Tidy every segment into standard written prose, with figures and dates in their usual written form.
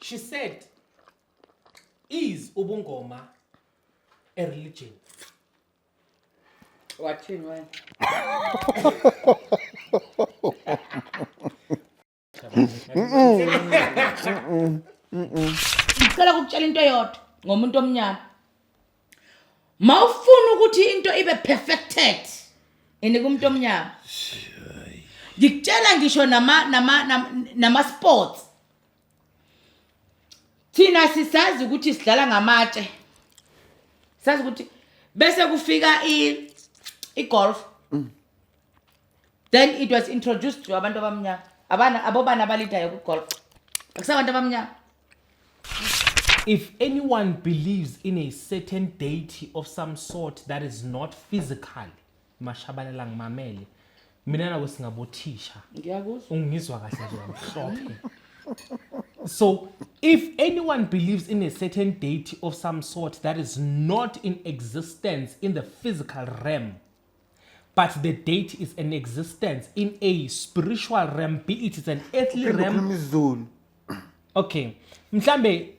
She said, "Is ubungoma a religion?" Wathini wena? Ngicela ukukutshela into eyodwa ngomuntu omnyama. Mawufuna ukuthi into ibe perfected inika umuntu omnyama. Ngikutshela ngisho nama nama nama sports. Thina sisazi ukuthi sidlala ngamatshe. Sazi ukuthi bese kufika i i-golf. Then it was introduced to abantu abamnyama. Abana abobana abalidayo ku-golf. Akusabantu abamnyama. If anyone believes in a certain deity of some sort that is not physical, Mashabalala ngimamele. Mina nawe singabothisha. Ngiyakuzwa. Ungizwa kahle nje mhlophe. So, if anyone believes in a certain deity of some sort that is not in existence in the physical realm, but the deity is in existence in a spiritual realm, be it it's an earthly realm. Ukhuluma isiZulu. Okay. Mhlambe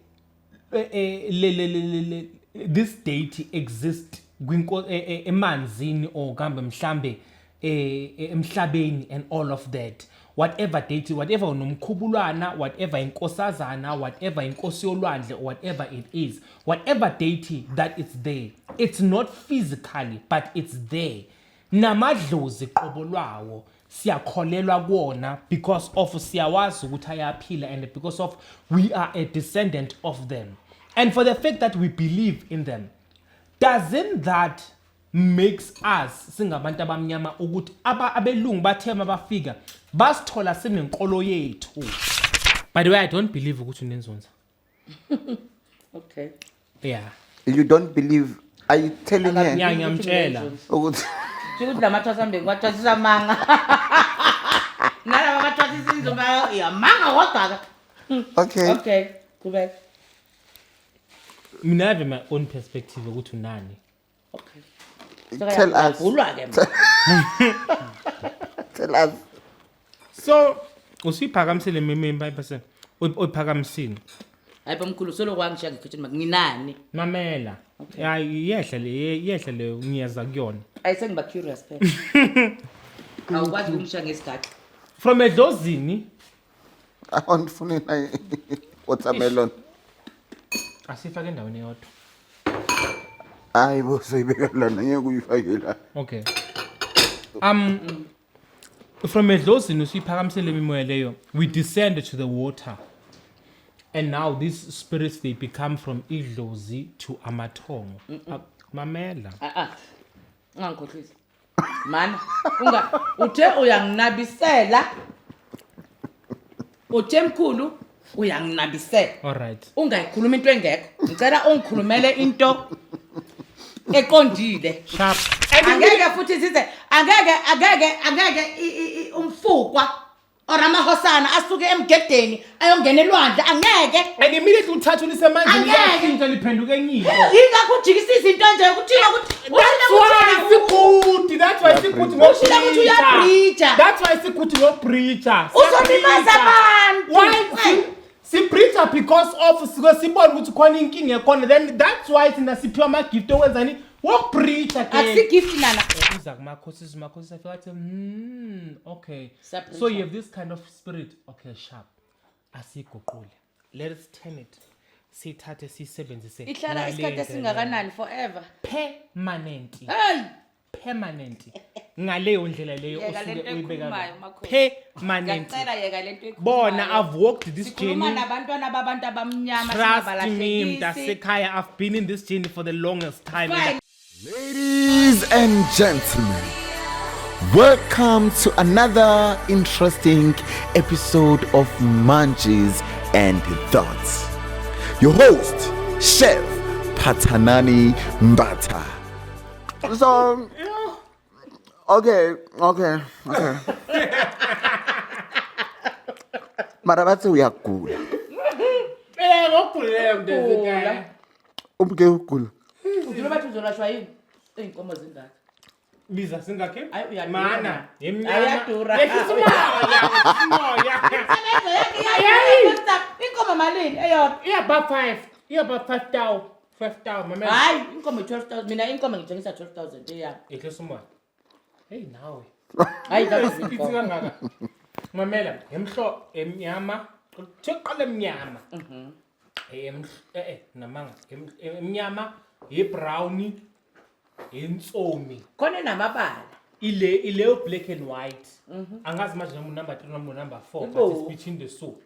le le le le this deity exists kwinko emanzini or kambe mhlambe emhlabeni and all of that. Whatever deity, whatever unomkhubulwana, whatever inkosazana, whatever inkosi yolwandle, whatever it is, whatever deity that it's there, it's not physically but it's there. Namadlozi qobo lwawo siyakholelwa kuwona because of siyawazi ukuthi ayaphila and because of we are a descendant of them. And for the fact that we believe in them, doesn't that makes us singabantu abamnyama ukuthi abelungu bathe mabafika basithola sinenkolo yethu? By the way, I don't believe ukuthi unenzunza. Okay. Yeah. You don't believe? Are you telling her? Yeah, ngiyamtshela. Ukuthi Shukuthi lamathwasa ambe ngiwathwasisa amanga. Nalaba abathwasisa inzumba yamanga kodwa ke. Okay. Okay, qhubeka. Mina I have my own perspective ukuthi unani. Okay. Tell us. Uyagulwa ke manje. Tell us. So, usuyiphakamisile meme 5%. Uyiphakamisile. Hayi bomkhulu solo kwangishiya ngekhitchen nginani? Mamela. Hayi yehla le yehla le ngiyeza kuyona. Ayi sengiba curious phela. Awukwazi ukungishiya ngesigaxa. From edlozini Awundifuni na watermelon. Asifake endaweni eyodwa. Hayi bo soyibeka lana ngeke uyifake la. Okay. From edlozini usuyiphakamisele imimoya leyo, we descend to the water. And now these spirits, they become from idlozi to amathongo. Mamela. Ah ah. Ungangikhohlisi. Mana, unga uthe uyanginabisela. Uthe mkhulu uyanginabisela. All right. Ungayikhuluma into engekho. Ngicela ungikhulumele into eqondile. Sharp. Angeke futhi size angeke angeke angeke umfukwa or amahosana asuke emgedeni ayongena elwandle angeke. And immediately uthatha ulisemanzini Angeke. liyashintsha liphenduka enye into. Yingakho ujikisa izinto nje kuthiwa ukuthi That's why sikuthi, that's why sikuthi Ushilo ukuthi uyabridger. That's why sikuthi ngobridger. Uzolimaza abantu. Why sibridger because of sike sibone ukuthi khona inkinga ekhona, then that's why thina siphiwa ama gift okwenzani wokubridger ke. Akusi gift nana. Uza kumakhosi, umakhosi afika athi, okay. Siyabridger. So you have this kind of spirit. Okay, sharp. Asiguqule. Let us turn it. Sithathe sisebenzise. Ihlala ngale isikhathi ndlela. esingakanani forever? Permanent. Hey! Permanent. Ngaleyo ndlela leyo Yeka osuke lento uyibeka ekhulumayo, ngayo. Makhosi. Permanent. Ngiyacela yeka lento ekhulumayo. Bona, I've walked this Sikhuluma journey. nabantwana babantu abamnyama Trust me, singabalahlekisi. mntasekhaya, I've been in this journey for the longest time. Fine. Ladies and gentlemen, welcome to another interesting episode of Munchies and Thoughts. Your host, Chef Patanani Mbata. So, okay. Mara bathi uyagula. Ngokuguleyo mntasekhaya. Umke ugula. Ujula bathi uzolashwa yini? Iy'nkomo zingaka. Biza singakhi? Hayi, uyadura Mana, man. emnyama. Hayi, uyadura. Yehlisa umoya, yehlisa umoya. Sebenza yakhe iyadura. Inkomo malini eyodwa? Iyaba 5, iyaba 5 tau. 5 tau mamela. Hayi, inkomo 12,000. Mina inkomo ngithengisa 12,000 eyami. Yehlisa umoya. Hey nawe. Hayi, that's Ithi inkomo. kangaka. Mamela, emhlo emnyama, kuqala emnyama. Namanga. Emnyama, yebrownie, entsomi. Khona enamabala. Ileyo black and white. Angazi manje noma number 3 noma number 4, but it's Ibovu. between the two.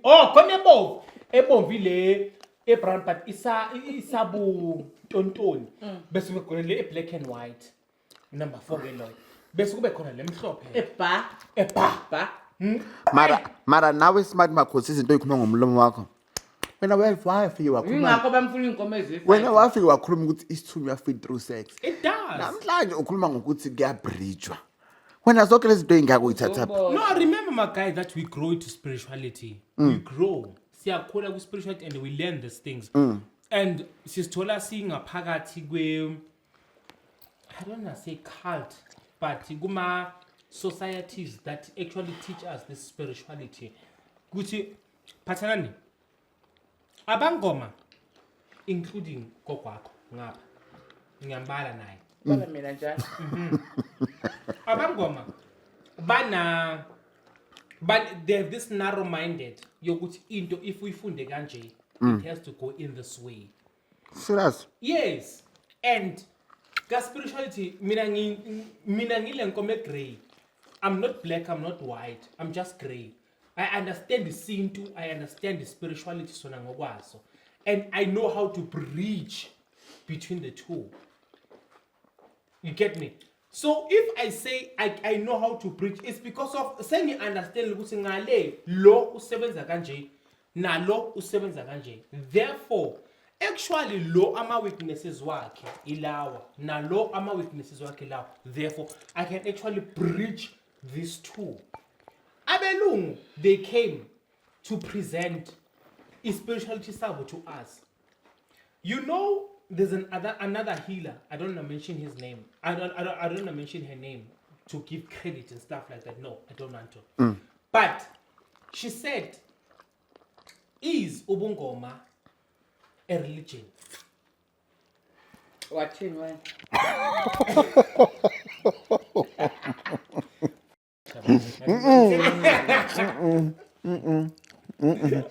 Oh, khona ebomvu. Ebomvu ile ebrown but isa isabu tontoni. Bese kube khona le black and white. Number 4 ke loyo. Bese kube khona lemhlophe. Ebha. Ebha. Ba. Mara nawe smart makhosi, izinto oyikhuluma ngomlomo wakho. Wena wafike wakhuluma. Yingakho bamfuna inkomo ezifa. Wena wafike wakhuluma ukuthi isithunywa feed through sex. It does. Namhlanje ukhuluma ngokuthi kuyabridgwa. Wena zonke lezi zinto ey'ngaka uyithatha phi? No, remember my guy that we grow into spirituality. We grow. Siyakhula ku spirituality and we learn these things. And sisithola singaphakathi kwe, I don't wanna say cult, but kuma societies that actually teach us this spirituality. Kuthi phathanani abangoma including gogwakho ngapha. Ngiyambala naye. Baba mina njalo. Abangoma bana, but they have this narrow minded yokuthi into if uyifunde kanje, it has to go in this way. Serious? Yes, and ka spirituality mina ngile nkomo grey. I'm not black, I'm not white, I'm just grey. I understand isintu, I understand the spirituality sona ngokwaso, and I know how to bridge between the two. You get me? So if I say I know how to bridge, it's because of sengi-understand ukuthi ngale lo usebenza kanje, nalo usebenza kanje. Therefore, actually lo ama-weaknesses wakhe ilawa, nalo ama-weaknesses wakhe ilawa. Therefore, I can actually bridge these two. Abelungu, they came to present spirituality sabo to us. You know, there's another healer. I don't wanna mention his name. I don't wanna mention her name to give credit and stuff like that. No, I don't want to. But she said, "Is ubungoma a religion?" Wathini wena?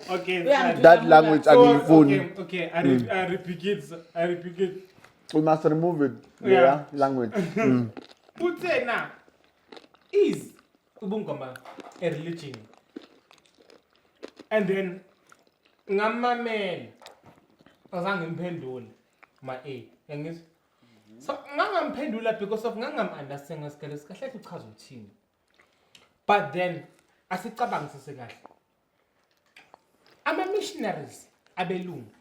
Okay. Uyangithuka That mula. language angiyifuni. Okay. I repeat it. I repeat it. We must remove it. Yeah. Yeah, language. Uthe na, is ubungoma a religion? And then ngamamela, azange ngiphendule ma A, yangizwa? So ngangamphendula because of ngangam-understand ngesikhathi kahle uchaza uthini. But then asicabangisise kahle, ama-missionaries abelungu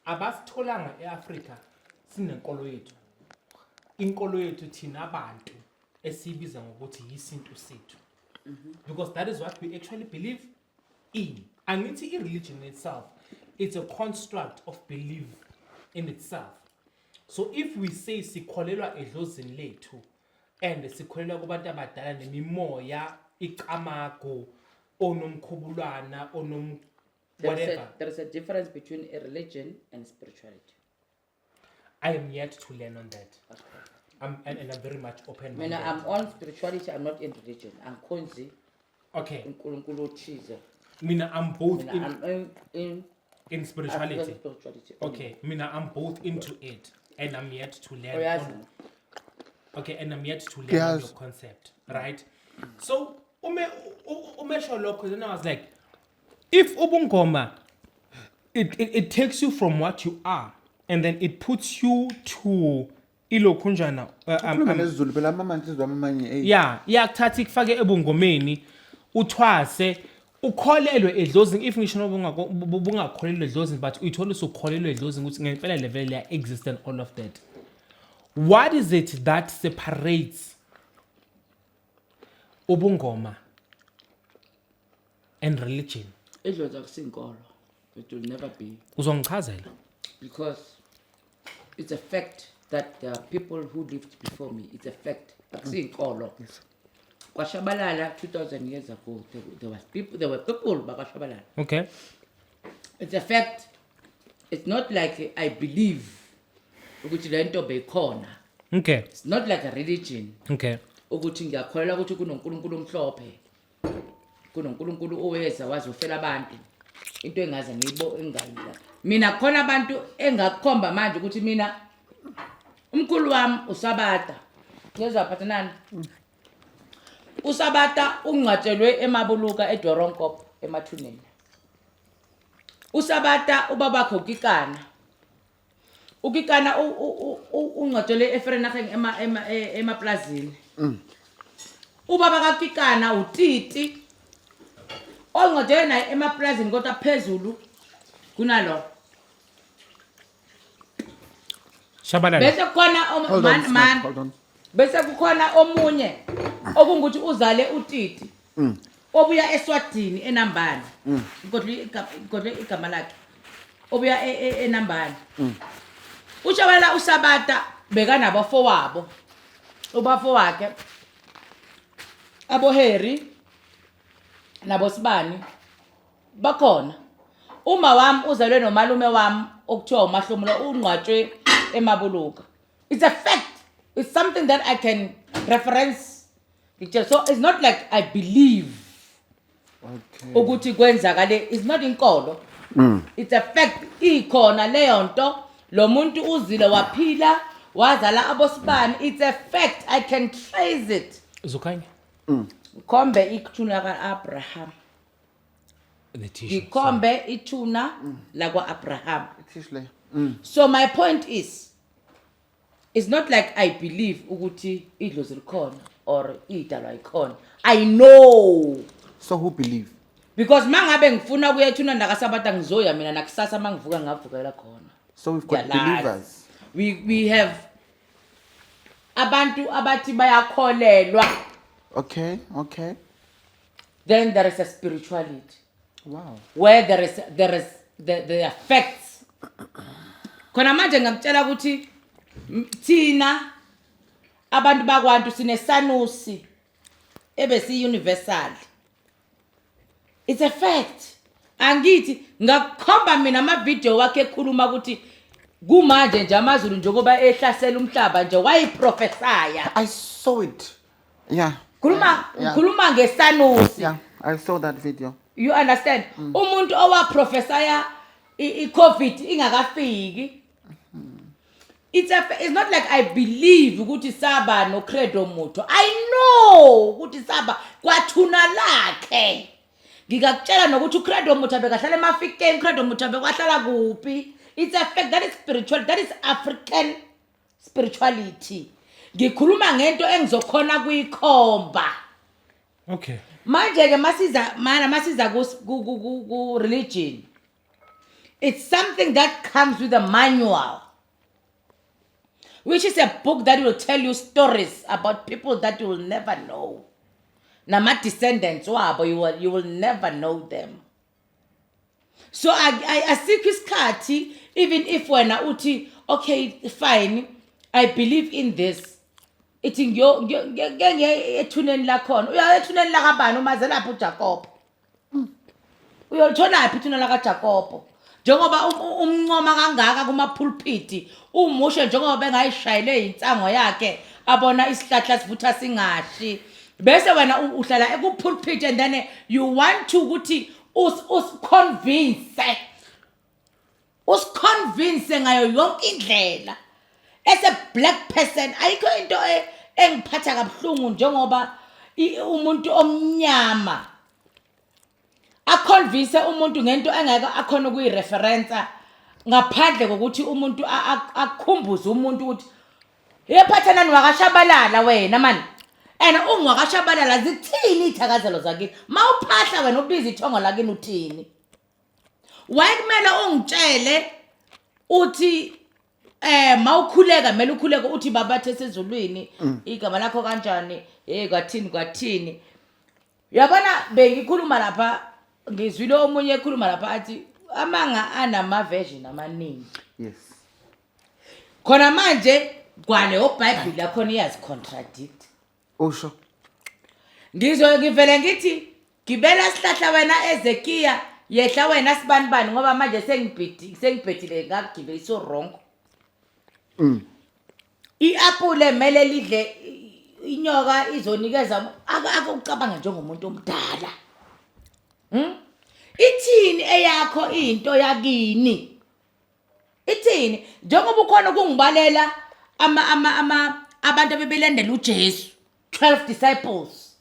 abasitholanga e-Afrika sinenkolo yethu, inkolo yethu thina abantu esiyibiza ngokuthi yisintu sethu, because that is what we actually believe in. Angithi i-religion itself, it's a construct of belief in itself. So if we say sikholelwa edlozini lethu and sikholelwa kubantu abadala nemimoya, icamago, onomkhubulwana, onom There is a, whatever. There is a difference between a religion and spirituality. I am yet to learn on that. And I'm very much open Mina, I'm on spirituality, I'm not in religion. Angikhonzi uNkulunkulu othize. Mina, I'm both Mina in, I'm in in spirituality. African spirituality. Okay, mina, I'm both into it and I'm yet to learn Uyazi. on, okay, and I'm yet to learn on your concept, right? So ume umesho lokho, then I was like, if ubungoma it takes you from what you are and then it puts you to ilokhunjana Khuluma nesiZulu phela, amamantshi amanye, hey. Yeah, iyakuthatha ikufake ebungomeni, uthwase, ukholelwe edlozini. If ngisho noma bungakholelwa edlozini, but uyithola usukholelwa edlozini ukuthi ngempela level liya exist and all of that, what is it that separates ubungoma and religion? Idlozi akusinkolo. It will never be. Uzongichazela. Because it's a fact. that there are people who lived before me. It's a fact. Akusiyinkolo. KwaShabalala 2000 years ago there was people, there were people bakwaShabalala. It's a fact. It's not like I believe ukuthi le nto beyikhona. It's not like a religion ukuthi ngiyakholelwa ukuthi kunoNkulunkulu omhlophe, kunoNkulunkulu oweza wazofela abantu, into engaze ngiyibo engayila mina. Khona abantu engakukhomba manje ukuthi mina umkhulu wami uSabata, ngezwa phathanani, uSabata ungcwatshelwe eMabuluka eDoronkop emathuneni. USabata ubabakhe uKikana, uKikana ungcwatshelwe eVereeniging emaplazini. Ubaba kaKikana uTiti ongcwatshelwe naye emaplazini, kodwa phezulu kunalo. Shabalala. Bese kukhona Hold on, man Smart, man hold on. Bese kukhona omunye okungukuthi uzale uTiti obuya eSwatini eNambane, ngodlwe igama lakhe, obuya eNambane. UShabala uSabata bekanabafowabo, ubafo wakhe aboHarry nabosibani bakhona. Uma wami uzalwe nomalume wami okuthiwa uMahlomula, ungcwatshwe eMabuluka. It's a fact. It's something that I can reference. Ngikutshela, so it's not like I believe ukuthi kwenzakale. It's not inkolo, it's a fact. Ikhona leyo nto. Lo muntu uzile, waphila, wazala abosibani. It's a fact, I can trace it. Zukhanya. Ngikhombe ithuna ka-Abraham. The tissue. Ngikhombe ithuna lakwa-Abraham. Tissue le. So my point is, it's not like I believe ukuthi idlozi likhona or idalwa ikhona. I know. So who believe? Because mangabe ngifuna ukuya ethuna nakaSabata, ngizoya mina nakusasa. Mangivuka ngavukela khona. So we've got Ngiyalazi. Believers. We have abantu abathi bayakholelwa. Then there is a spirituality where there is the effects khona. Manje ngakutshela ukuthi thina abantu bakwantu sinesanusi ebesi universal. It's a fact. Angithi ngakukhomba mina ama-video wakhe ekhuluma ukuthi kumanje nje amaZulu njengoba ehlasela umhlaba nje, wayiprofesaya. I saw it. Yeah. Khuluma. Khuluma ngesanusi. Yeah, I saw that video. You understand? Umuntu owaprofesaya i-COVID ingakafiki. It's not like I believe ukuthi saba noCredo Mutwa. I know ukuthi saba kwathuna lakhe. Ngingakutshela nokuthi uCredo Mutwa bekahlala eMafikeng, uCredo Mutwa bekwahlala kuphi. It's a fact. That is spiritual, that is African spirituality. Ngikhuluma ngento engizokhona kuyikhomba. Manje ke masiza mana masiza ku religion, it's something that comes with a manual, which is a book that will tell you stories about people that you will never know, nama descendants wabo you will never know them. So asikho isikhathi. Even if wena uthi, "Okay, fine, I believe in this," ithi ngeke ngiye ethuneni lakhona. Uya ethuneni lakabani? Umazelaphi uJakob? Uyolitholaphi ithuna lakaJakobo, njengoba umncoma kangaka kumapulpiti, umusho njengoba bengayishayele insango yakhe, abona isihlahla sivutha singashi, bese wena uhlala ekupulpit and then you want to ukuthi usiconvince ngayo yonke indlela? As a black person, ayikho into engiphatha kabuhlungu njengoba umuntu omnyama aconvince umuntu ngento engeke akhona ukuyireferensa ngaphandle kokuthi umuntu akhumbuze umuntu ukuthi yephathanani wakaShabalala wena mani and ungwakaShabalala. Zithini iy'thakazelo zakini? Ma uphahla wena ubiza ithongo lakini, uthini? Why kumele ungitshele uthi mawukhuleka kumele ukhuleke uthi, "Baba sezulwini, igama lakho kanjani?" Hey, kwathini kwathini? Uyabona, bengikhuluma lapha, ngizwile omunye ekhuluma lapha athi amanga anama version amaningi. Khona manje. Kwaleyo Bible yakhona iyazicontradict. Usho. Ngizwe ngivele ngithi gibela sihlahla wena Ezekiya, yehla wena sibanibani, ngoba manje sengibhidi sengibhedile, ngakugibela iso wrong. I-apple mele lidle inyoka izonikeza akucabanga njengomuntu omdala. Ithini eyakho into yakini? Ithini? Njengoba ukhona ukungibalela ama ama ama abantu abebelandela uJesu, 12 disciples.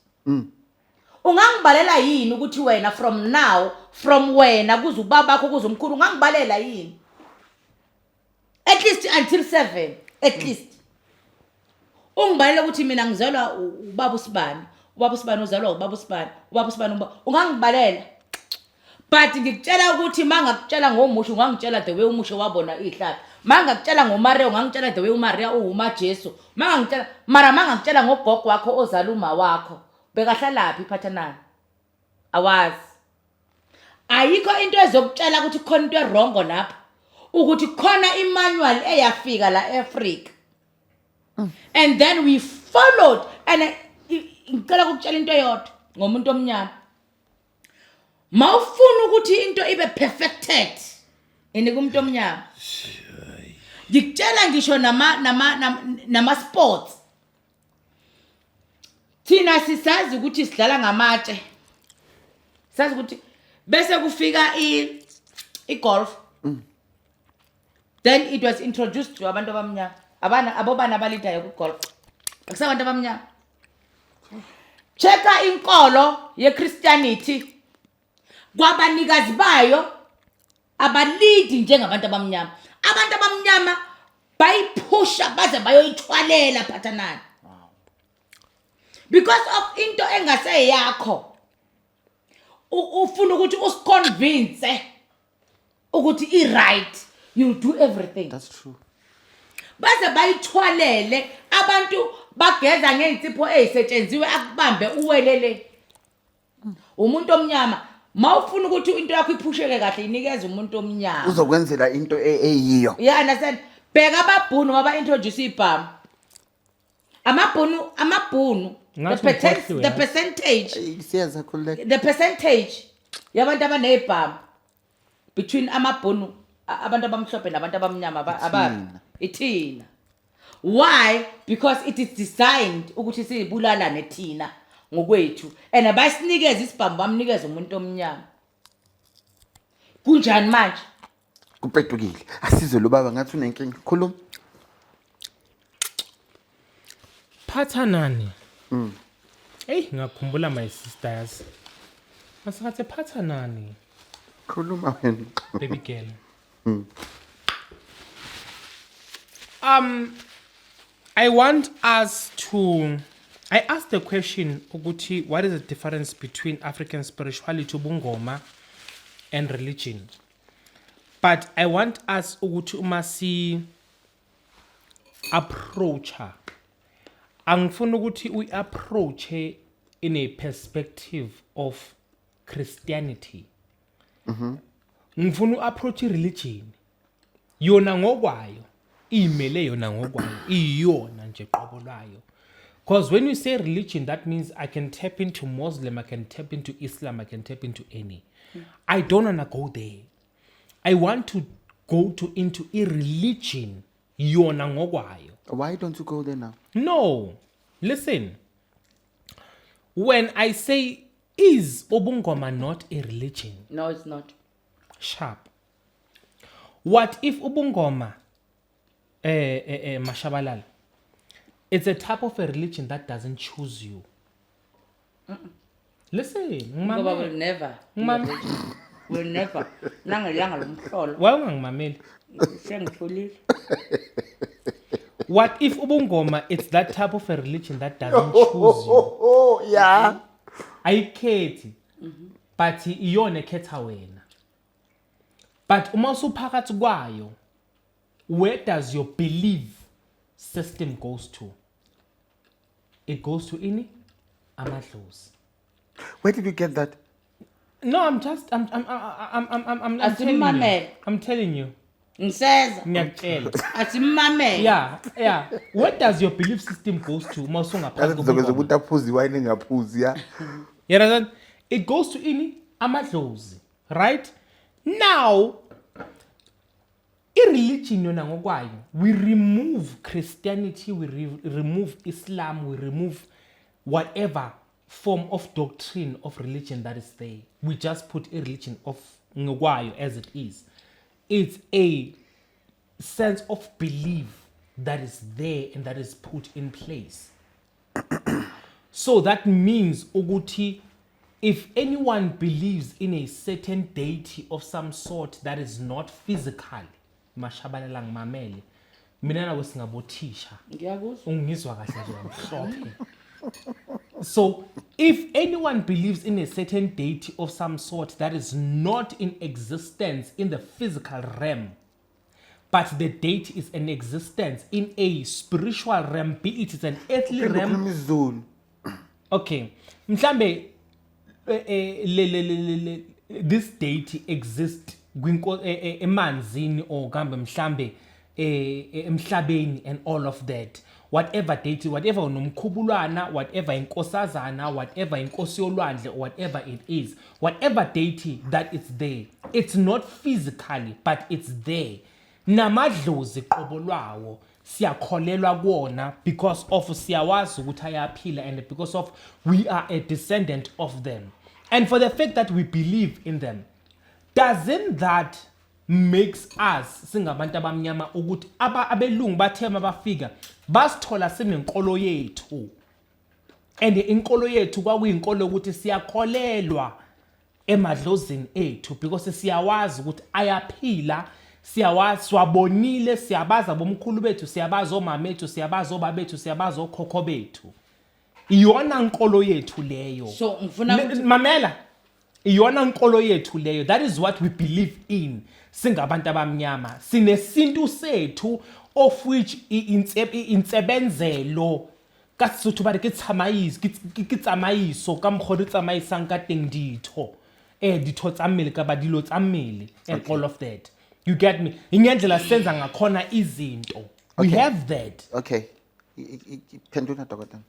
Ungangibalela yini ukuthi wena from now, from wena kuze ubabakho kuze umkhulu, ungangibalela yini? At least until 7, at least. Ungibalela ukuthi mina ngizalwa ubaba usibani, ubaba usibani uzalwa ubaba usibani, ubaba usibani uba ungangibalela. But ngikutshela ukuthi mangakutshela ngomusho ungangitshela the way umusho wabona ihlahla. Mangakutshela ngoMaria ungangitshela the way uMaria uwuma Jesu. Mangangitshela mara mangakutshela ngogogo wakho ozala uma wakho. Bekahlalaphi iphathanani? Awazi. Ayikho into ezokutshela ukuthi khona into erongo lapha. Ukuthi khona imanual eyafika la eAfrica. And then we followed and ngicela ukukutshela into eyodwa ngomuntu omnyama. Mawufuna ukuthi into ibe perfected inika umuntu omnyama. Ngikutshela ngisho nama nama nama sports. Thina sisazi ukuthi sidlala ngamatshe. Sazi ukuthi bese kufika i i-golf. Then it was introduced to abantu abamnyama. Abana abobana abalidayo ku golf. Akusabantu abamnyama. Checka inkolo yeChristianity kwabanikazi bayo abalidi njengabantu abamnyama. Abantu abamnyama bayiphusha baze bayoyithwalela phathanani. Because of into engaseyakho. Ufuna ukuthi usiconvince ukuthi i-right, you'll do everything. That's true. Baze bayithwalele abantu, bageza ngey'nsipho ey'setshenziwe, akubambe uwelele umuntu omnyama. Mawufuna ukuthi into yakho iphusheke kahle, inikeze umuntu omnyama. Uzokwenzela into eyiyo. You understand? Bheka ababhunu waba-introduce ibhamu, amabhunu the, Ngathi percent, ngikhohliwe, the yazi. percentage Siyaza, khululeka. The percentage yabantu abanezibhamu between amabhunu, abantu abamhlophe nabantu abamnyama, ababi ithina. Why? Because it is designed ukuthi siyibulalane thina ngokwethu, and abasinikeza isibhamu, bamnikeza umuntu omnyama. Kunjani manje? Kupedukile. Asizwe lo baba, ngathi unenkinga. Khuluma. Phathanani. Hey, ngakhumbula my sister, yazi. Masikhathi phathanani Khuluma wena. Baby girl. I want us to I asked the question ukuthi what is the difference between African spirituality, ubungoma, and religion? But I want us ukuthi uma si approacha, angifuni ukuthi uyi approach in a perspective of Christianity. Ngifuna uapproach religion yona ngokwayo, iyimele yona ngokwayo, iyona nje qobo lwayo. Because when you say religion, that means I can tap into Muslim, I can tap into Islam, I can tap into any. I don't want to go there. I want to go to into i-religion yona ngokwayo. Why don't you go there now? No, listen, when I say, is ubungoma not a religion? No, it's not. Sharp. What if ubungoma, mashabalala, it's a type of a religion that doesn't choose you? Listen. Ngoba will Ngimamele. never be a Ngimamele. religion. Will never, nangelanga lomhlolo. Why ungangimameli? Sengithulile. What if ubungoma, it's that type of a religion that doesn't choose you? Oh, yeah. Ayikhethi, but iyona ekhetha wena. But uma usuphakathi kwayo, where does your belief system goes to? It goes to ini amadlozi. Where did you get that? No, I'm just I'm I'm I'm I'm I'm I'm, I'm telling you. Asimamele. I'm telling you. Ngiseza. Ngiyakutshela. Asimamele. Yeah, where does your belief system goes to uma usungaphansi Yazi ngizokwenza kobungoma? ukuthi aphuze iwayini engaphuzi ya. You understand? It goes to ini amadlozi, right? Now, i-religion yona ngokwayo, we remove Christianity, we remove Islam, we remove whatever form of doctrine of religion that is there. We just put a religion of ngokwayo as it is. It's a sense of belief that is there and that is put in place. So that means ukuthi if anyone believes in a certain deity of some sort that is not physical, Mashabalala, ngimamele. Mina nawe singabothisha. Ngiyakuzwa. Ungizwa kahle nje kamhlophe. So if anyone believes in a certain deity of some sort that is not in existence in the physical realm, but the deity is in existence in a spiritual realm, be it it's an earthly Phinde realm. ukhuluma isiZulu. Okay, mhlambe le le le le le this deity exist kwinko emanzini or kambe mhlambe emhlabeni and all of that, whatever deity, whatever nomkhubulwana, whatever inkosazana, whatever inkosi yolwandle, or whatever it is, whatever deity that is there, it's not physically, but it's there. Namadlozi qobo lwawo siyakholelwa kuwona because of siyawazi ukuthi ayaphila and because of we are a descendant of them, and for the fact that we believe in them, doesn't that makes us singabantu abamnyama ukuthi abelungu bathe mabafika basithola sinenkolo yethu, and inkolo yethu kwakuyinkolo ukuthi siyakholelwa emadlozini ethu because siyawazi ukuthi ayaphila, siyawazi, siwabonile, siyabaza bomkhulu bethu, siyabaza omama bethu, siyabaza obaba bethu, siyabaza okhokho bethu. Iyona nkolo yethu leyo. So, ngifuna Mamela, iyona nkolo yethu leyo. That is what we believe in singabantu abamnyama. Sinesintu sethu of which insebenzelo ka Sesotho ba re ke tsamaiso, ke tsamaiso ka mokgwa re tsamaisang ka teng ditho tsa mmele kapa dilo tsa mmele and all of that. You get me? Ingendlela senza ngakhona izinto, we have that. Okay. Phendula, dokotela.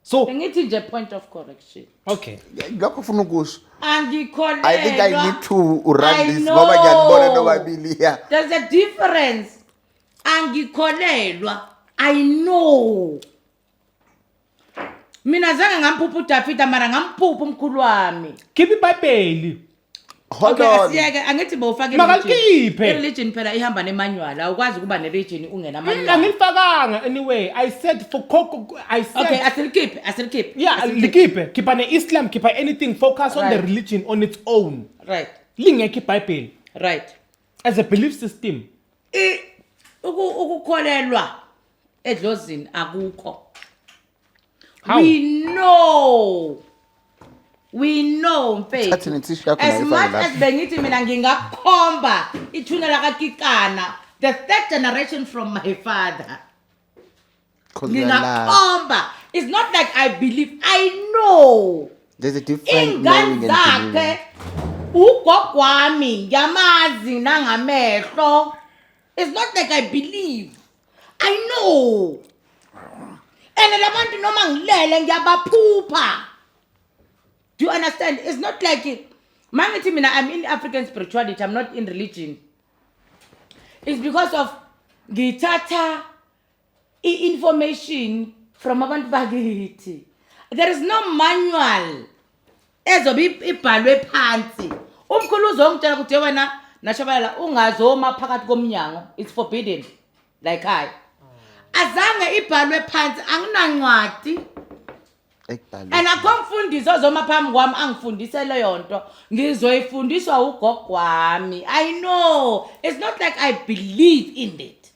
So Bengithi nje point of correction. Okay. Lokho ufuna ukusho. Angikholelwa. I think I need to run I this ngoba ngiyanibona know. nobabili ya. There's a difference. Angikholelwa. I know. Mina zange ngamphupha uDavida, mara ngamphupha umkhulu wami. Khipha iBhayibheli. Hold Okay, on. asiyeke, angithi bowufake Makalikhiphe. I-religion phela ihamba ne-manual, awukwazi ukuba ne-religion ungena-manual. Angilifakanga anyway. I said for coco, I said. Okay, asilikhiphe, asilikhiphe. Yeah, Asilikhiphe. likhiphe. Khipha ne-Islam, khipha anything, focus on the religion on its own. Lingekho iBhayibheli. As a belief system. Ukukholelwa edlozini akukho. How? We know. We know, mfethu. Thatha ne-tissue yakho As nayo much ifake lapha. as bengithi mina ngingakhomba ithuna lakaKikana, the third generation from my father. 'Cause we are alive. Ngingakhomba. It's not like I believe, I know. There's a different Ingane knowing and zakhe believing. ugogo wami ngiyamazi nangamehlo. It's not like I believe. I know. And labantu noma ngilele ngiyabaphupha. Do you understand? It's not like mangithi mina I'm in African spirituality, I'm not in religion. It's because of ngithatha i-information from abantu bakithi. There is no manual ezobe ibhalwe phansi. Umkhulu uzongitshela ukuthi wena Nashabalala ungazoma phakathi komnyango, it's forbidden. Like I. Azange ibhalwe phansi, anginancwadi. Ekubhalwe. And akho mfundisi ozoma phambi kwami angifundise leyo nto. Ngizoyifundiswa ugogo wami. I know. It's not like I believe in it.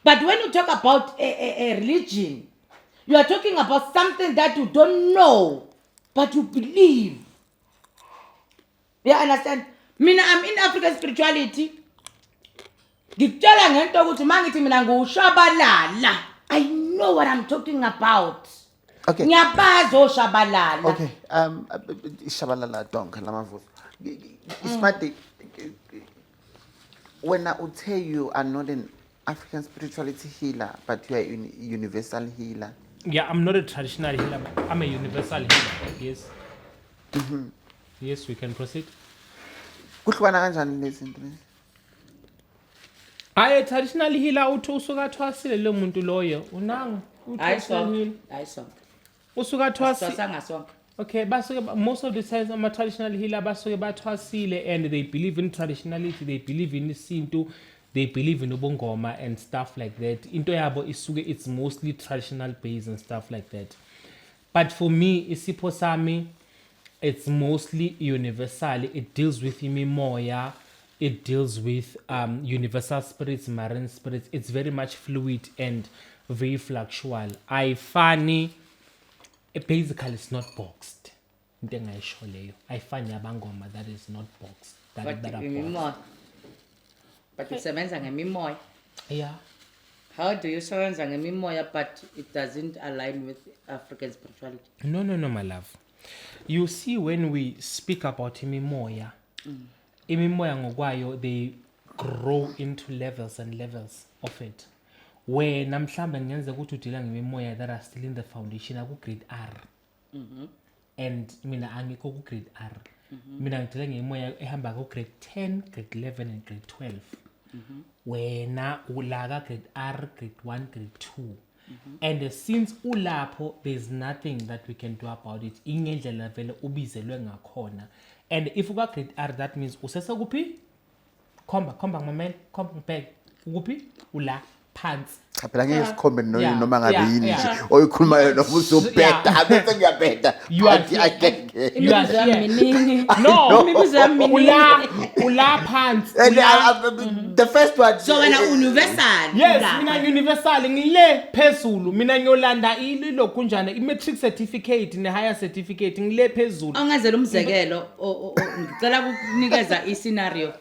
But when you talk about a religion, you are talking about something that you don't know, but you believe. You understand? Mina, I'm in African spirituality. Ngikutshela ngento ukuthi mangithi mina ngiwushabalala, I know what I'm talking about. Ngiyabazi oshabalala. Okay. Ishabalala donke lamavuso. Ismart. Wena uthe you are not an African spirituality healer, but you are a universal healer. Yeah, I'm not a traditional healer, but I'm a universal healer. Yes. Yes, we can proceed. Kuhlukana kanjani lezi zinto lezi? Hayi, traditional healer uthi usuka athwasile lo muntu loyo. Unanga Hayi u-traditional sonke, healer. hayi sonke. Usuka athwasile. Sasanga sonke. Okay, basuke most of the times ama traditional healer basuke bathwasile and they believe in traditionality, they believe in isintu, they believe in ubungoma and stuff like that. Into yabo isuke it's mostly traditional based and stuff like that. But for me, isipho sami it's mostly universal. It deals with imimoya, it deals with universal spirits, marine spirits. It's very much fluid and very fluctual. Ayifani, basically it's not boxed. Into engayisho leyo, ayifani yabangoma that is not boxed, that, But that are boxed. imimoya. But usebenza ngemimoya. Yeah. How do you sebenza ngemimoya but it doesn't align with African spirituality? No, no, no, my love. You see, when we speak about imimoya, imimoya ngokwayo, they grow into levels and levels of it. Wena mhlambe kungenzeka ukuthi udila ngemimoya that are still in the foundation aku-grade R. And mina angikho ku-grade R. Mina ngidila ngemimoya ehamba ku-grade 10, grade 11 and grade 12. Wena ula ka-grade R, grade 1, grade 2. And since ulapho, there's nothing that we can do about it. Ingendlela vele ubizelwe ngakhona. And if uka grade R, that means usesekuphi? Khomba, khomba ngimamele, khomba ngibheke. Ukuphi? Ula phansi. Cha phela ngeke sikhombe Yeah, noma ngabe yeah, yini nje yeah. oyikhulumayo noma usubheda abese ngiyabheda. You are But angeke. You are Imibuzo yami here. miningi. No. Imibuzo yami miningi. Ula phansi. And the first one. So wena universal. Yes, ulapha. mina universal ngile phezulu. Mina ngiyolanda ilokhunjana i-matric certificate ne-higher certificate ngile phezulu. Ongenzela umzekelo, ngicela ukukunikeza i-scenario.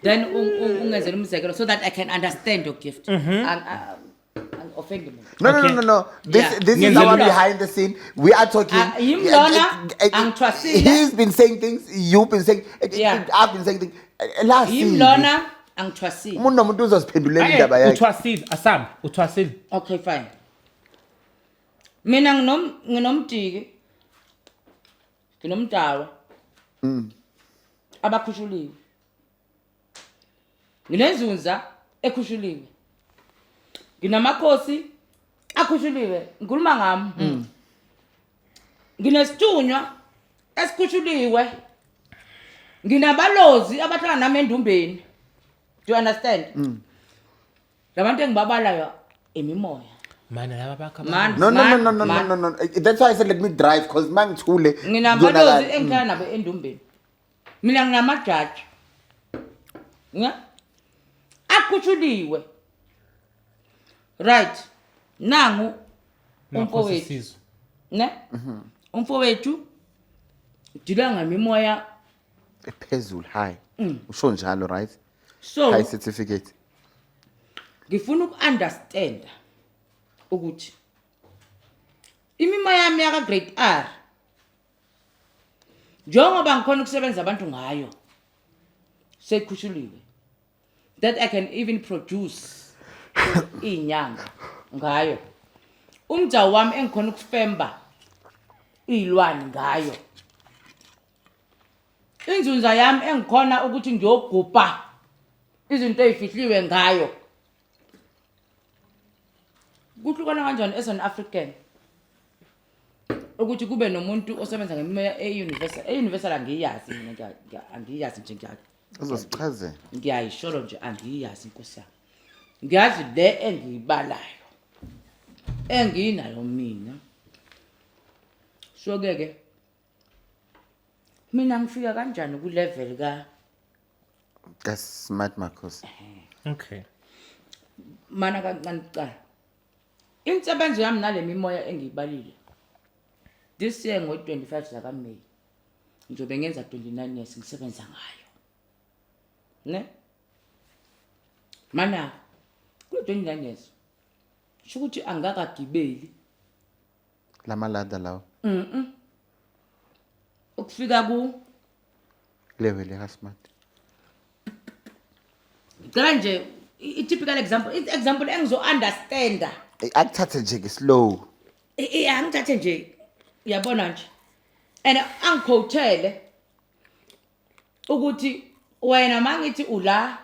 Then ungenzele umzekelo so that I can understand your gift. Ang-offend muntu. No, no, Okay. no, no, no. This Yeah. this is Ngenzela our ulwazi. behind the scene. We are talking. Ah, yimi lona, angithwasile. He's been saying things. You've been saying. Yeah. I've been saying things. La Yimi sile. lona angithwasile. Umuntu nomuntu uzoziphendulela Eh, indaba yakhe. uthwasile, asambe, uthwasile. Okay, fine. Mina nginomdiki. Nginomdawa. Abakhushuliwe. Nginenzunza ekhushuliwe. Nginamakhosi akhushuliwe. Ngikhuluma ngami. Nginesithunywa esikhushuliwe. Nginabalozi abahlala nami endumbeni. Do you understand? Labantu engibabalayo imimoya. Mana laba bakho Man. No, no, no, no, no, no, Man. no, no. That's why I said let me drive because mangithule. Nginabalozi kuyonakala. engihlala nabo endumbeni. Mina nginamajaji. Nga? Akhushuliwe. Right. Nangu Makhosi umfowethu. Sizwe. Ne? Umfowethu udila ngemimoya. Ephezulu high. Usho njalo, right? So High certificate. ngifuna uku-understand ukuthi imimoya yami yaka grade R njengoba ngikhona ukusebenza abantu ngayo seyikhushuliwe, that I can even produce inyanga ngayo, umjawo wami engikhona ukufemba iy'lwane ngayo, inzunza yami engikhona ukuthi ngiyogubha izinto ey'fihliwe ngayo. Kuhlukana kanjani as an African ukuthi kube nomuntu osebenza ngemimoya e-universal? E-universal angiyazi mina, angiyazi nje, Uzosichazela. ngiyayisholo nje, angiyazi inkosi yami. Ngiyazi le engiyibalayo engiyinayo mina. So ke ke mina ngifika kanjani ku-level ka That's smart Marcos. Okay. Mana kancane kuqala, insebenzo yami nale mimoya engiyibalile this year ngo-25 zakaMay ngizobe ngenza 29 years ngisebenza ngayo, ne mana kule 29 years sho ukuthi angikakagibeli Lamalada lawo. Ukufika ku Level ka smart. Ngicela nje i-typical example, i-example engizo-understanda. Akuthathe nje ke slow. Angithathe nje, uyabona nje, and angiquotele ukuthi wena mangithi ula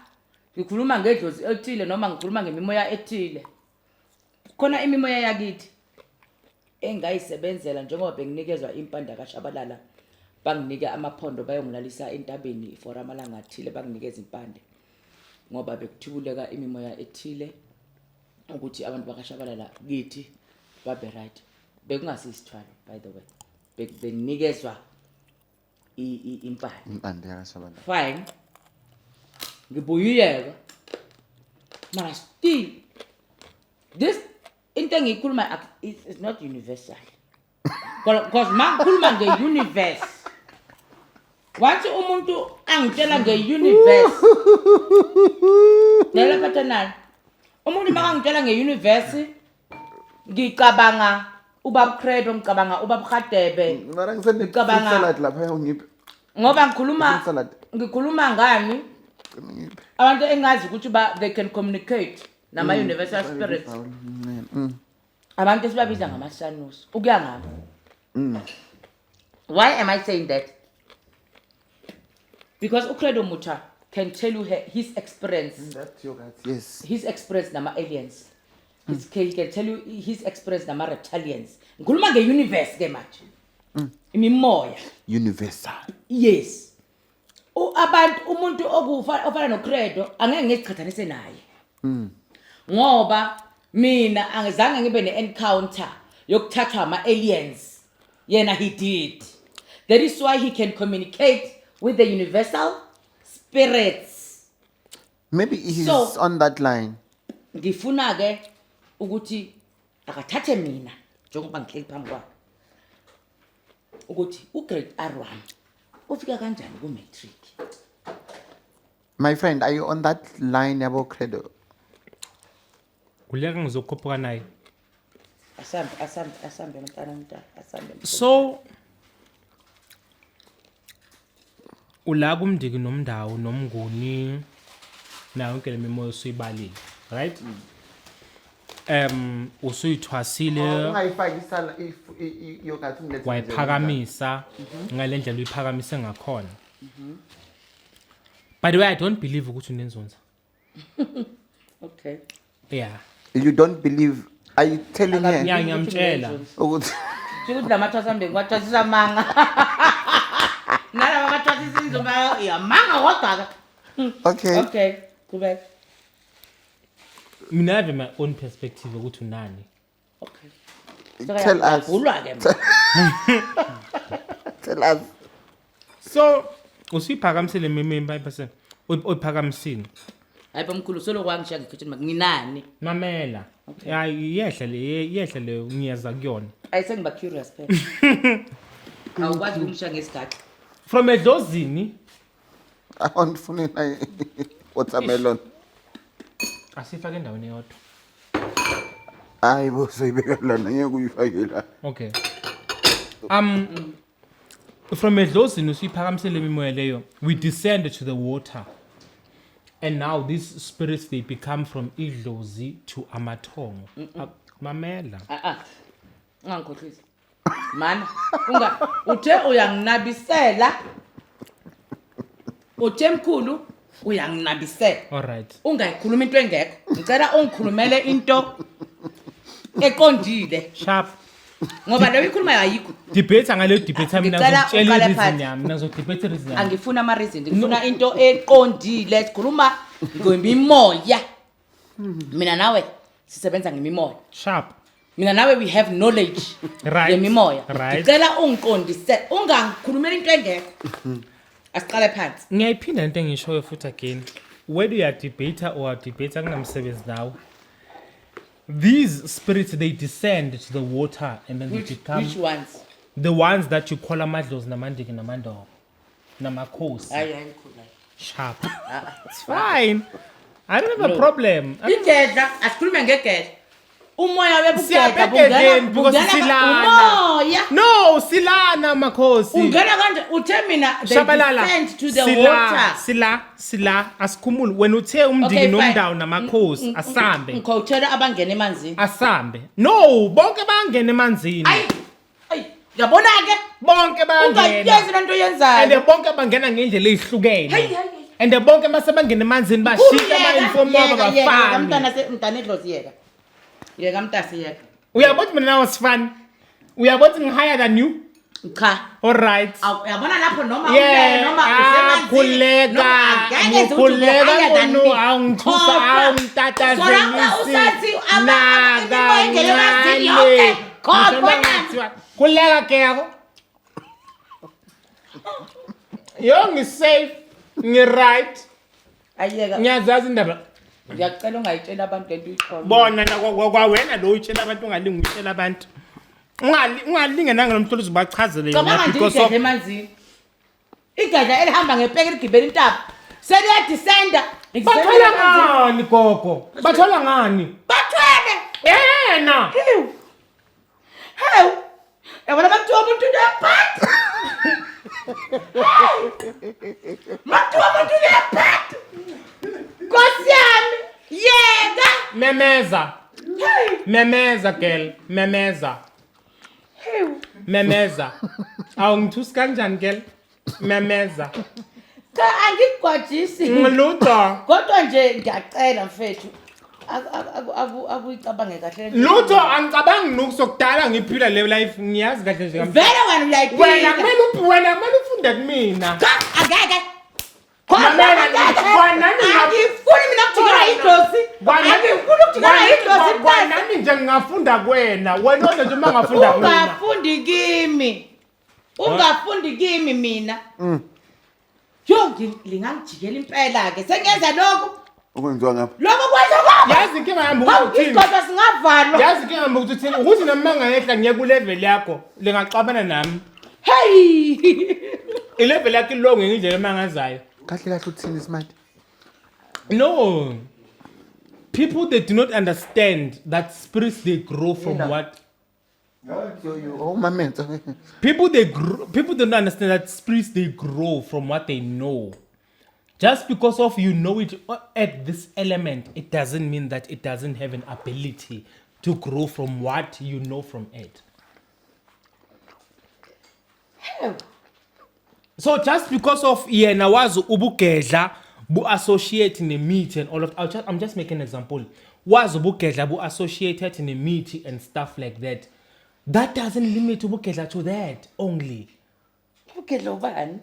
ngikhuluma ngedlozi ethile noma ngikhuluma ngemimoya ethile, khona imimoya yakithi engayisebenzela njengoba benginikezwa impanda kaShabalala, banginike amaphondo, bayongilalisa entabeni for amalanga athile, banginikeza impande ngoba bekuthibuleka imimoya ethile ukuthi abantu bakaShabalala kithi babe right. Bekungasisithwalo, by the way, benikezwa impande. Impande yakaShabalala. Fine, ngibuyiyeka, mara still this into engiyikhuluma is not universal, because ma ngikhuluma nge-universe, once umuntu angitshela nge-universe, lela paternal, umuntu makangitshela nge-universe, ngicabanga ubaba Credo, ngicabanga ubaba Khadebe. Mara ngisende Ngicabanga- salad lapha, ungiphe. Ngoba ngikhuluma Fruit salad. Ngikhuluma ngani? Ngiphe. Abantu engazi ukuthi ba they can communicate nama-universal spirits, abantu esibabiza ngamasanusi, ukuya ngami. Why am I saying that? Because uCredo Mutwa can tell you his experience. That's yogurt. Yes. His experience nama-aliens. He can tell you his experience nama-reptilians. Ngikhuluma nge-universe ke manje, imimoya. Universal. Yes. Abantu, umuntu okufa ofana noCredo angeke ngiziqhathanise naye ngoba mina angizange ngibe ne-encounter yokuthathwa ama-aliens. Yena he did. That is why he can communicate with the universal spirits. Maybe he's on that line. Ngifuna ke ukuthi akathathe mina njengoba ngihleli phambi kwakhe, ukuthi ugrade R1 ufika kanjani ku-matric. My friend, are you on that line yabo Credo? Kuleka ngizokhuphuka naye. Asambe, asambe, asambe, mntana, mntana, asambe. So ula kumndiki nomndawo nomnguni nayo yonke le mimoya usuyibalile, right? Usuyithwasile. Ungayifaki isala if yogurt ungilethe. Wayiphakamisa ngale ndlela uyiphakamise ngakhona. By the way, I don't believe ukuthi unenzunza. Okay. Yeah. You don't believe? Are you telling her? Yeah, ngiyamtshela. Ukuthi Sho ukuthi la mathwasa ambe ngiwathwasisa amanga, nalaba bathwasisa inzumba yamanga kodwa-ke. Okay. Okay, qhubeka. Mina I have my own perspective ukuthi unani. Okay. Tell us. Uyagulwa-ke manje. Tell us. So usuyiphakamisile mimi person uyiphakamisile. Hayi bomkhulu, solo kwangishiya ngekhitchen, nginani? Mamela, hayi, iyehla le, iyehla le, ngiyeza kuyona. Ayi, sengiba curious phela, awukwazi ukungishiya ngesigaxa. From edlozini. Awundifuni na watermelon. Asifake endaweni eyodwa. Hayi bo, soyibeka lana, ngeke uyifake la. Okay, from edlozini usuyiphakamisele imimoya leyo, we descend to the water, and now these spirits, they become from idlozi to amathongo. Mamela. A-a, ungangikhohlisi mana, unga uthe uyanginabisela, uthe mkhulu uyanginabisela. All right. Ungayikhuluma into engekho, ngicela ungikhulumele into eqondile. Sharp. Ngoba leyo ikhulumayo ayikho. Debate ngaleyo debate, mina Ngicela ngizokutshela uqale i-reason phansi. yami, mina ngizodebate i-reason yami. Angifuni ama-reason, ngifuna into eqondile. Sikhuluma ngemimoya, mina nawe sisebenza ngemimoya. Sharp. Mina nawe we have knowledge yemimoya. Ngicela ungiqondise, ungangikhulumeli into engekho. Asiqale phansi. Ngiyayiphinda into engishoyo futhi again, whether you are debater or debater, kunamsebenzi nawe. These spirits, they descend to the water and then they become Which ones? The ones that you call amadlozi namandiki namandoro namakhosi. Hayi, hayi mkhulu, hayi. Sharp, it's fine, I don't have a problem. Igedla, asikhulume ngegedla. Umoya webugedla Siyabhegedleni because bungena silana. umoya. No, silana makhosi. Ungena kanje uthe mina they Shabalala. descend to the Sila, water. sila, sila, asikhumule. Wena uthe umndiki Okay, fine. nomndawo namakhosi asambe. Ngikhotshela abangena emanzini. Asambe. No, bonke bayangena emanzini. Ayi. Ayi, yabona ke Bonke bayangena. ungayenzi lento oyenzayo. And bonke bangena ngendlela ezihlukene. Hey, hey, hey. And bonke mase bangena emanzini bashintsha ama-uniform wabo bafani. Mntana mntana edlozi yeka. Yeka mntase yeka. Uyabona ukuthi mina nawe sifani? Uyabona ukuthi ngi-higher than you? Cha. All right. Uyabona lapho noma Yeah, ulele noma ah, usemanzini. khuleka, noma angeke nje ukuthi ngikhuleka ube higher than kuno, me. awungithusa, Khohlwa. awungitatazelisi, So lapho usathi imimoya ingene emanzini yonke. Khohlwa nani. Khuleka keko. Yo ngi-safe, ngi-right, Ayeka. ngiyazazi indaba. Ngiyacela ungayitsheli abantu lento uyithola. Bona na kwawena lo uyitshela abantu ungalingi uyitshela abantu. Ungalinge nangalo mhlolo uzobachazele yona Cabanga nje because of igedla emanzini. Igedla elihamba ngepeke ligibela intaba. Seliyadescenda. Bathola ngani gogo? Bathola ngani? Bathwele. Yena. Hewu. Hewu. Yabona makuthiwa umuntu uyaphatha. Makuthiwa umuntu uyaphatha. Nkosi yami, yeka. Memeza. Hey. Memeza girl, memeza. Hewu. Memeza. Awungithusi kanjani girl? Memeza. Cha angikugwajisi. Lutho. Kodwa nje ngiyacela mfethu. Akuyicabange kahle. Lutho angicabangi nukusokudala ngiphila le life ngiyazi kahle nje. Vele wena uyayiphila. Wena kumele wena kumele ufunde kumina. Cha angeke. Mamela, Angifuni mina ukujikela idlozi. Angifuni ukujikela idlozi. Kwanami nje ngingafunda kuwena. Wena odwa nje uma ngafunda kumina. Ungafundi kimi. Ungafundi kimi mina. Yo lingangijikela impela ke. Sengenza lokhu. Okwenziwa ngapha. Lokho kwenza kwakho. Yazi inkinga yami Hawu ukuthi uthini? isigodlo singavalwa. Yazi inkinga yami ukuthi uthini? Ukuthi noma ngayehla ngiye ku level yakho, lingaxabana nami. Hey. I-level yakho ilonge ngendlela emangazayo. Kahle kahle uthini smart? No. People they do not understand that spirits they grow from what Oh mamenza. people they grow, people don't understand that spirits they grow from what they know. Just because of you know it at this element, it doesn't mean that it doesn't have an ability to grow from what you know from it. So just because of yena wazi ubugedla bu-associate nemithi and all of I'm just making an example. Wazi ubugedla bu-associated nemithi and stuff like that. That doesn't limit ubugedla to that only. Ubugedla ubani?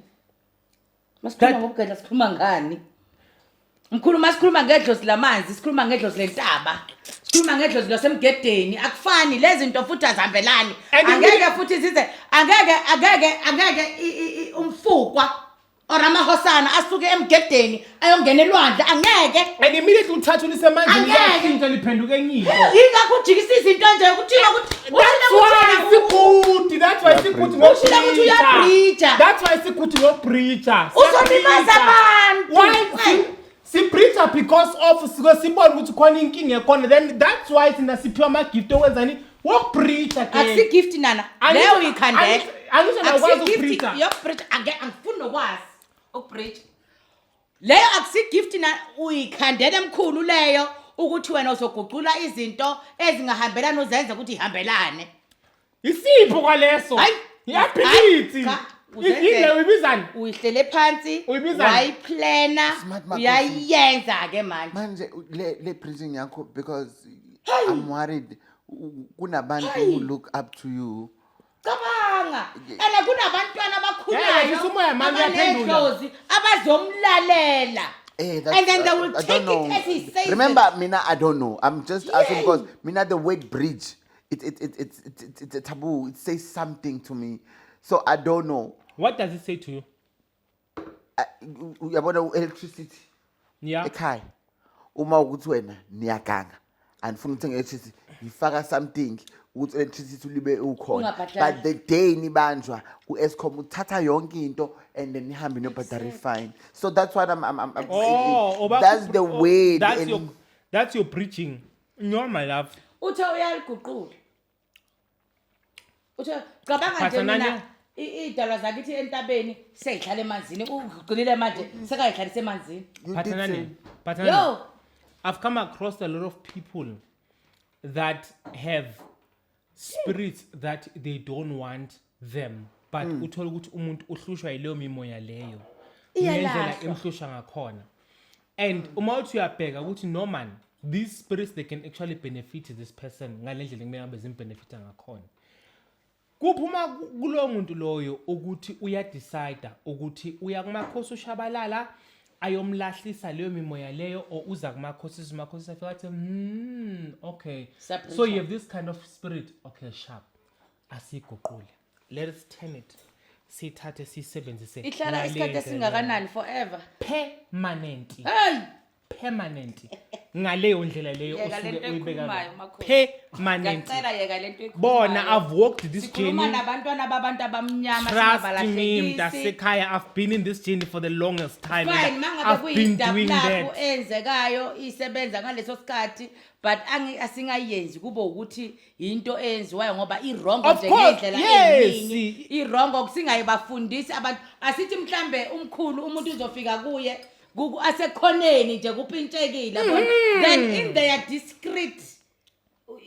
Masikhuluma ngobugedla sikhuluma ngani? Mkhulu masikhuluma ngedlozi lamanzi, sikhuluma ngedlozi lentaba. Sikhuluma ngedlozi lasemgedeni, akufani lezi zinto futhi azihambelani. Angeke futhi zize angeke angeke angeke umfukwa or amahosana asuke emgedeni ayongena elwandle angeke. And immediately uthatha ulisemanzini liyashintsha liphenduka enye into. Yingakho ujikisa izinto nje kuthiwa ukuthi That's why sikuthi, that's why sikuthi ukuthi uyabreacha. That's why sikuthi ngobreacha. Uzolimaza abantu. Why? Sibreacha because of sike sibone ukuthi khona inkinga ekhona, then that's why thina siphiwa ama-gift okwenzani wokubreacha ke. Akusi gift nana. Leyo uyikhandela. Angisho nawukwazi ukubreacha. Yokubreacha angifuni nokwazi ukubreacha. Leyo akusi gift na uyikhandela emkhulu leyo ukuthi wena uzoguqula izinto ezingahambelani uzenze ukuthi ihambelane. Isipho kwaleso. Hayi. Iyability. Ile uyibizani? Uyihlele phansi. Uyibizani? Wayiplana. Uyayenza ke manje. Manje le preaching yakho because I'm worried kunabantu who look up to you. Cabanga. Ena kunabantwana abakhulayo. Abanedlozi abazomlalela. And then they will take it as he says. Remember, mina, I don't know. I'm just asking because mina, the word bridge, it's a taboo. It says something to me. So I don't know. What does it say to you? Uyabona electricity. Yeah. Ekhaya. Uma ukuthi wena niyaganga. Andifuna ukuthenga electricity. Ngifaka something ukuthi electricity libe ukhona. But the day nibanjwa uEskom uthatha yonke into and then nihambe niyobhadara fine. So that's what I'm that's the way. That's your preaching. No, my love. Uthe uyaliguqula. Uthe cabanga nje Phathanani? mina iy'dalwa zakithi entabeni sey'hlala emanzini, ugqilile manje sekayihlalisa emanzini. You did say. Phathanani, Phathanani. Yo. I've come across a lot of people that have spirits that they don't want them, but uthola ukuthi umuntu uhlushwa yileyo mimoya leyo ngendlela Iyalahlwa. emhlusha ngakhona. And uma uthi uyabheka ukuthi no man, these spirits, they can actually benefit this person ngale ndlela ekumele ngabe zimbenefita ngakhona. Kuphuma kulowo muntu loyo ukuthi uyadecide ukuthi uya kumakhosi ushabalala ayomlahlisa leyo mimoya leyo, or uza kumakhosi, umakhosi afika athi, okay, so you have this kind of spirit, okay, sharp, asiyiguqule, let us turn it, siyithathe siyisebenzise Ihlala ngale isikhathi ndlela. esingakanani? Forever? Permanently. Hey. Permanent ngaleyo ndlela leyo Yeka osuke lento uyibeka ekhulumayo, ngayo. Makhosi. Permanent. Ngiyacela, yeka lento. Bona, I've walked this Sikhuluma journey. nabantwana babantu abamnyama. Trust me, Singabalahlekisi. mntasekhaya, I've been in this journey for the longest time Fine, and mangabe I've been doing kuyidabulapu that. eyenzekayo isebenza ngaleso sikhathi, but asingayenzi kube ukuthi into eyenziwayo ngoba i-wrong Of nje course, ngendlela yes. eyiningi i-wrong. Singayibafundisi abantu. Asithi mhlambe umkhulu, umuntu uzofika kuye asekhoneni nje kupintshekile, yabona? Then in their discreet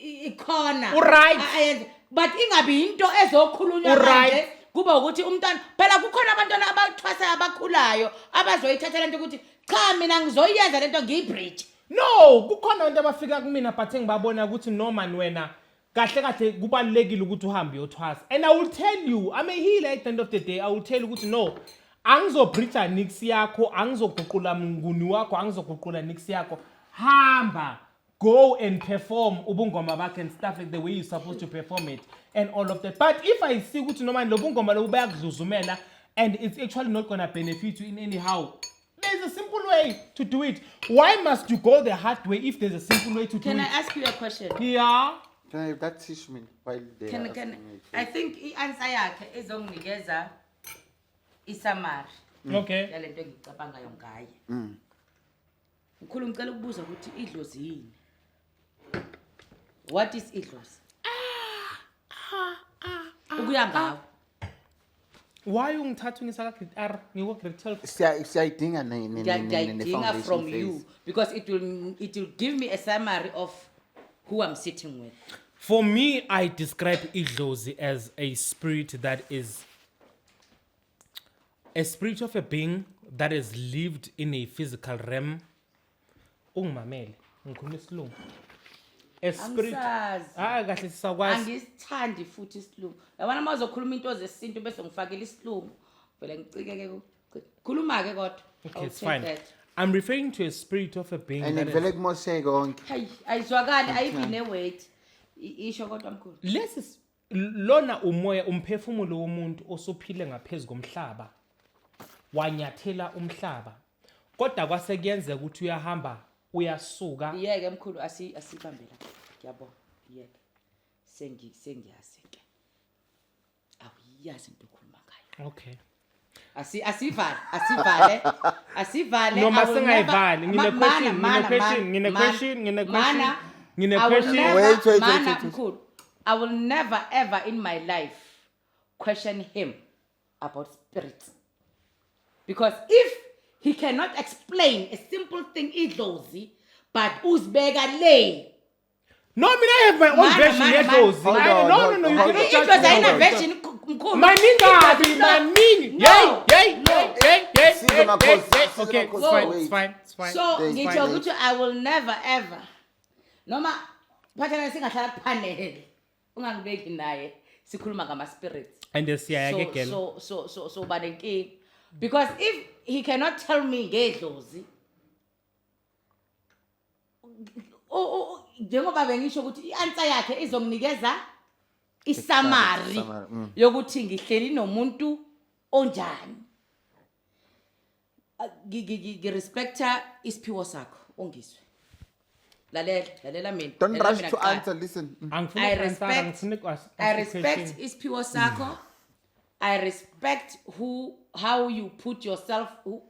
ikhona U-right. Ayenze, but ingabi into ezokhulunywa U-right. kanje, kube ukuthi umntwana phela, kukhona abantwana abathwasayo abakhulayo abazoyithatha lento ukuthi cha, mina ngizoyenza lento, ngiyibridge. No, kukhona abantu abafika kumina but engibabona ukuthi no man, wena kahle kahle kubalulekile ukuthi uhambe uyothwasa. And I will tell you, I'm a healer. At the end of the day, I will tell you ukuthi no, angizobridge nix yakho, angizoguqula mnguni wakho, angizoguqula nix yakho. Hamba, go and perform ubungoma bakhe and stuff like the way you're supposed to perform it and all of that. But if I see ukuthi noma lo bungoma lobu bayakudluzumela and it's actually not gonna benefit you in anyhow, there's a simple way to do it. Why must you go the hard way if there's a simple way to do Can it? I ask you a question? Yeah. Can I have that tissue me while they Can are can asking me? I think i-answer yakhe izonginikeza i-summary yalento engiyicabangayo ngaye. Mkhulu, ngicela ukubuza ukuthi idlozi yini? What is idlozi ukuya ngawe? Why ungithatha ungisa ka-grade R? Ngikwa-grade 12. Siyayidinga Ngiyayidinga ne-foundation from phase. you because it will give me a summary of who I'm sitting with. For me, I describe idlozi as a spirit that is a spirit of a being that has lived in a physical realm. Ungimamele, ngikhuluma isilungu. A spirit. Angisazi. Ah, kahle, sisakwazi. Angisithandi futhi isilungu, yabona. Uma uzokhuluma into zesintu bese ngifakela isilungu, vele ngicikeke. Khuluma-ke kodwa. Okay, I'll it's take fine. that. I'm referring to a spirit of a being And that is vele kumosheke konke. Hayi, ayizwakali, ayibi ne-weight. Isho kodwa, mkhulu. Lesi lona umoya, umphefumulo womuntu osuphile ngaphezu komhlaba, wanyathela umhlaba, kodwa kwase kuyenzeka ukuthi uyahamba, uyasuka. Iyeke, mkhulu, asibambe la. Ngiyabonga, iyeke. Sengiyazi-ke, awuyazi into okhuluma ngayo. Okay. Asivale, asivale, asivale. Noma I will singayivali, never- ngine Mana, question, mana, ngine question, mana, ngine mana, question, ngine mana. question, ngine I will question. never- Wait, wait, wait, mana, wait, wait. mkhulu, I will never ever in my life question him about spirits. Because if he cannot explain a simple thing, idlozi, but uzibeka le. No, mina I have my own Mana, version mana, yedlozi. Hold on, No, no, hold no, you on, cannot hold judge Idlozi me. ayina Hold on. version, mkhulu. Maningi kabi, Idlozi- maningi. No, Yey, yey, no. yey, yey, yey, Sizwe yey, Makhosi, yey, yey. Sizwe Okay, it's Makhosi, fine, wait. it's fine, it's fine. So Thank ngitsho you. ukuthi I will never ever, noma phathana singahlala kuphanele, ungangibeki naye sikhuluma ngama-spirits. And siyaya So ke, girl. so ba nenkinga because if he cannot tell me ngedlozi, njengoba bengisho ukuthi i-answer yakhe izonginikeza i-summary Summary. yokuthi ngihleli nomuntu onjani. Ngirespecta isiphiwo sakho, ungizwe. Lalela, lalela mina. Don't Lalela rush mina to kuqala. answer, listen. Angifuni I uku-answer, respect angifuni I ask respect question. isiphiwo sakho. I respect who how you put yourself,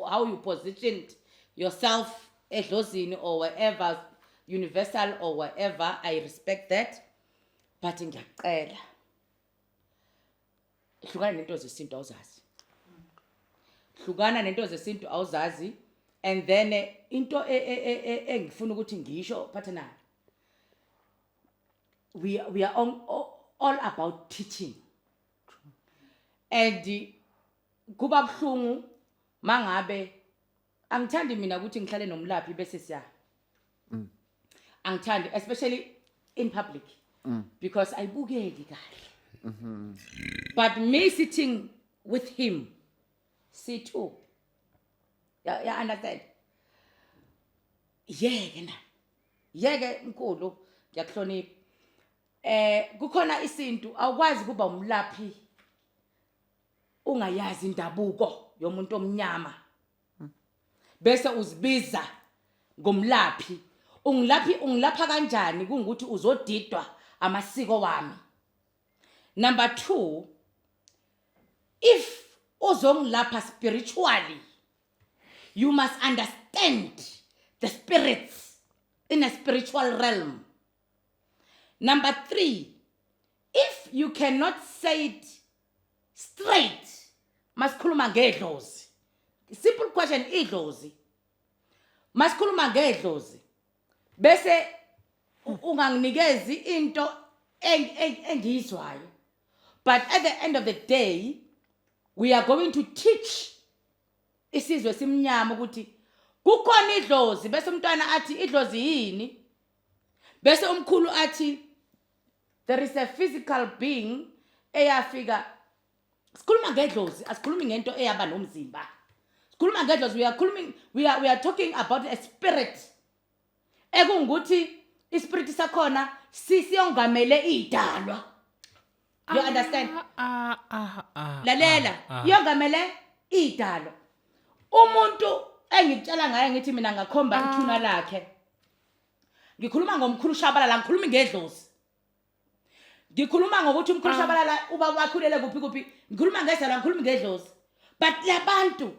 how you positioned yourself edlozini or wherever. Universal or whatever, I respect that, but ngiyacela hlukana nento zesintu awuzazi, hlukana nento zesintu awuzazi. And then into engifuna ukuthi ngisho, partner, we are all about teaching, and kuba buhlungu mangabe angithandi mina ukuthi ngihlale nomlaphi bese siya, angithandi, especially in public, because ayibukeki kahle. But me sitting with him, C2, yeah, understand? Yeke na yeke mkhulu, ngiyakuhlonipha. Kukhona isintu, awukwazi kuba umlaphi ungayazi indabuko yomuntu omnyama bese uzibiza ngomlaphi. Ungilaphi, ungilapha kanjani kungukuthi uzodidwa amasiko wami? Number 2, if uzongilapha spiritually, you must understand the spirits in a spiritual realm. Number 3, if you cannot say it straight, masikhuluma ngedlozi, simple question, idlozi, masikhuluma ngedlozi bese unganginikezi into engiyizwayo, but at the end of the day we are going to teach isizwe simnyama ukuthi kukhona idlozi, bese umntwana athi idlozi yini, bese umkhulu athi there is a physical being eyafika. Sikhuluma ngedlozi, asikhulumi ngento eyaba nomzimba, sikhuluma ngedlozi. We are talking about a spirit ekungukuthi ispirit sakhona sisiyongamele idalwa. You understand? Ah, ah, ah. Lalela. Ah. Iyongamele idalwa. Umuntu engikutshela ngaye, ngithi mina ngakhomba ithuna lakhe, ngikhuluma ngomkhulu Shabalala, ngikhuluma ngedlozi, ngikhuluma ngokuthi umkhulu Shabalala ubaba wakhulele kuphi kuphi, ngikhuluma ngezalwa, ngikhuluma ngedlozi. But labantu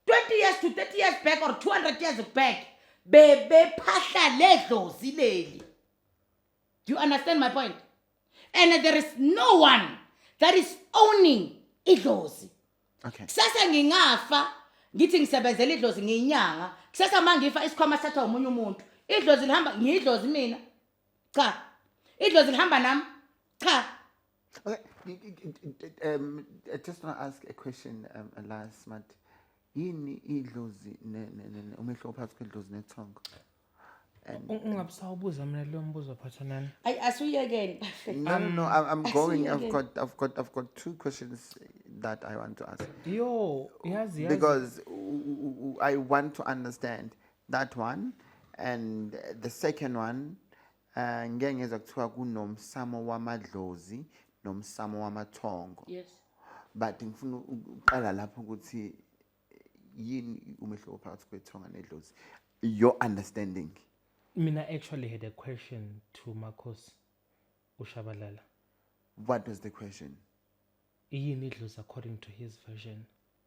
20 years to 30 years back or 200 years back bebephahla ledlozi leli. Do you understand my point? And there is no one that is owning idlozi. Kusasa ngingafa ngithi ngisebenzela idlozi, ngiyinyanga, kusasa mangifa isikhwama sithathwa umunye umuntu. Idlozi lihamba, ngiyidlozi mina? Cha. Idlozi lihamba nami? Cha. Okay, I just want to ask a question, Elias Smart. Yini idlozi umehluko phakathi kwedlozi nethongo? And Ungabusawubuza mina leyo mbuzo, phathanani. Ayi, asuyekeni. No, I'm going. I've Asiyekeni. got two questions that I want to ask. Yo, yazi yazi. Because I want to understand that one, and the second one, ngeke ngezwa kuthiwa kunomsamo wamadlozi nomsamo wamathongo. Yes. But ngifuna ukuqala lapho ukuthi yini umehluko phakathi kwethonga nedlozi, your understanding. Mina actually had a question to Marcos uShabalala. What was the question? Yini idlozi according to his version?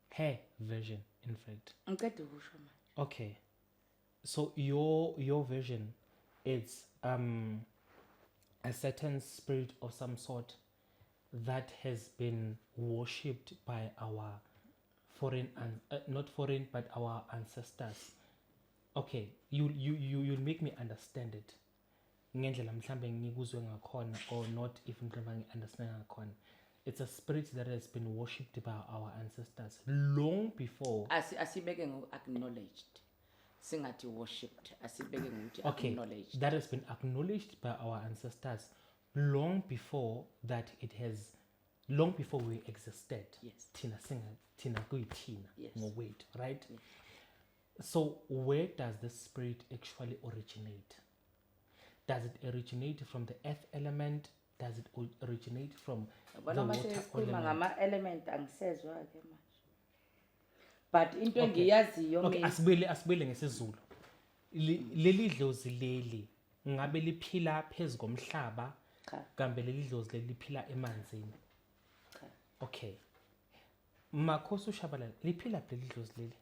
Her version, in fact. Ngiceda ukusho manje. Okay. So your version, it's a certain spirit of some sort that has been worshipped by our foreign and not foreign but our ancestors. Okay, you'll make me understand it ngendlela mhlambe ngikuzwe ngakhona or not, if mhlambe ngi-understand ngakhona. It's a spirit that has been worshipped by our ancestors long before. Asibeke ngo-acknowledged, singathi worshipped, asibeke ngokuthi acknowledged. That has been acknowledged by our ancestors long before that it has long before we existed. Thina singa thina kuyithina ngokwethu, right? So where does this spirit actually originate? Does it originate from the earth element? Does it originate from the Yabona, uma water sesikhuluma element? ngama-element, angisezwa-ke manje, but into engiyaziyo mina Asibuyele ngesiZulu. Leli dlozi leli ngabe liphila phezu komhlaba? Cha. Kambe leli dlozi leli liphila emanzini? Cha. Okay, Makhosi uShabalala, liphila phi leli dlozi leli?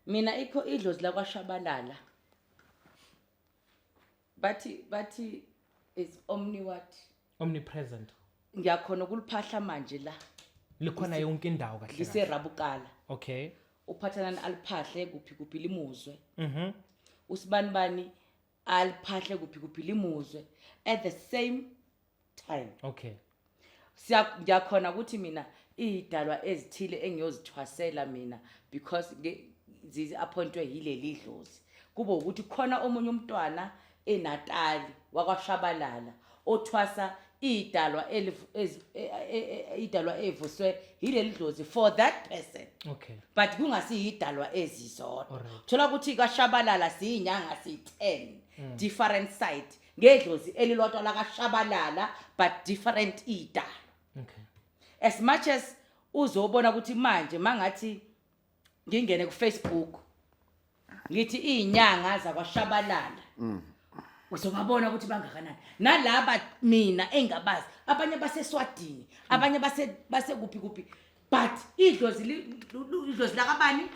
Mina ikho idlozi lakwaShabalala. Bathi is omni what? Omnipresent. Ngiyakhona ukuliphahla manje la. Likhona yonke indawo kahle kahle. Liserabukala. Okay. Uphathanani aliphahle kuphi kuphi limuzwe. Usibanibani aliphahle kuphi kuphi limuzwe at the same time. Okay. Siya ngiyakhona ukuthi mina idalwa ezithile engiyozithwasela mina because zizi appointwe yileli dlozi. Kube ukuthi khona omunye umntwana eNatali wakwaShabalala othwasa idalwa idalwa evuswe yileli dlozi for that person. Okay. But kungasiyidalwa ezizodwa. Alright. Thola ukuthi kwaShabalala siyinyanga siyi-10 different side ngedlozi elilodwa lakaShabalala but different idalwa. Okay. As much as uzobona ukuthi manje mangathi ngingene ku Facebook ngithi izinyanga zakwaShabalala uzobabona ukuthi bangakanani nalaba mina engabazi, abanye baseSwadini, abanye base kuphi kuphi, but idlozi idlozi lakabani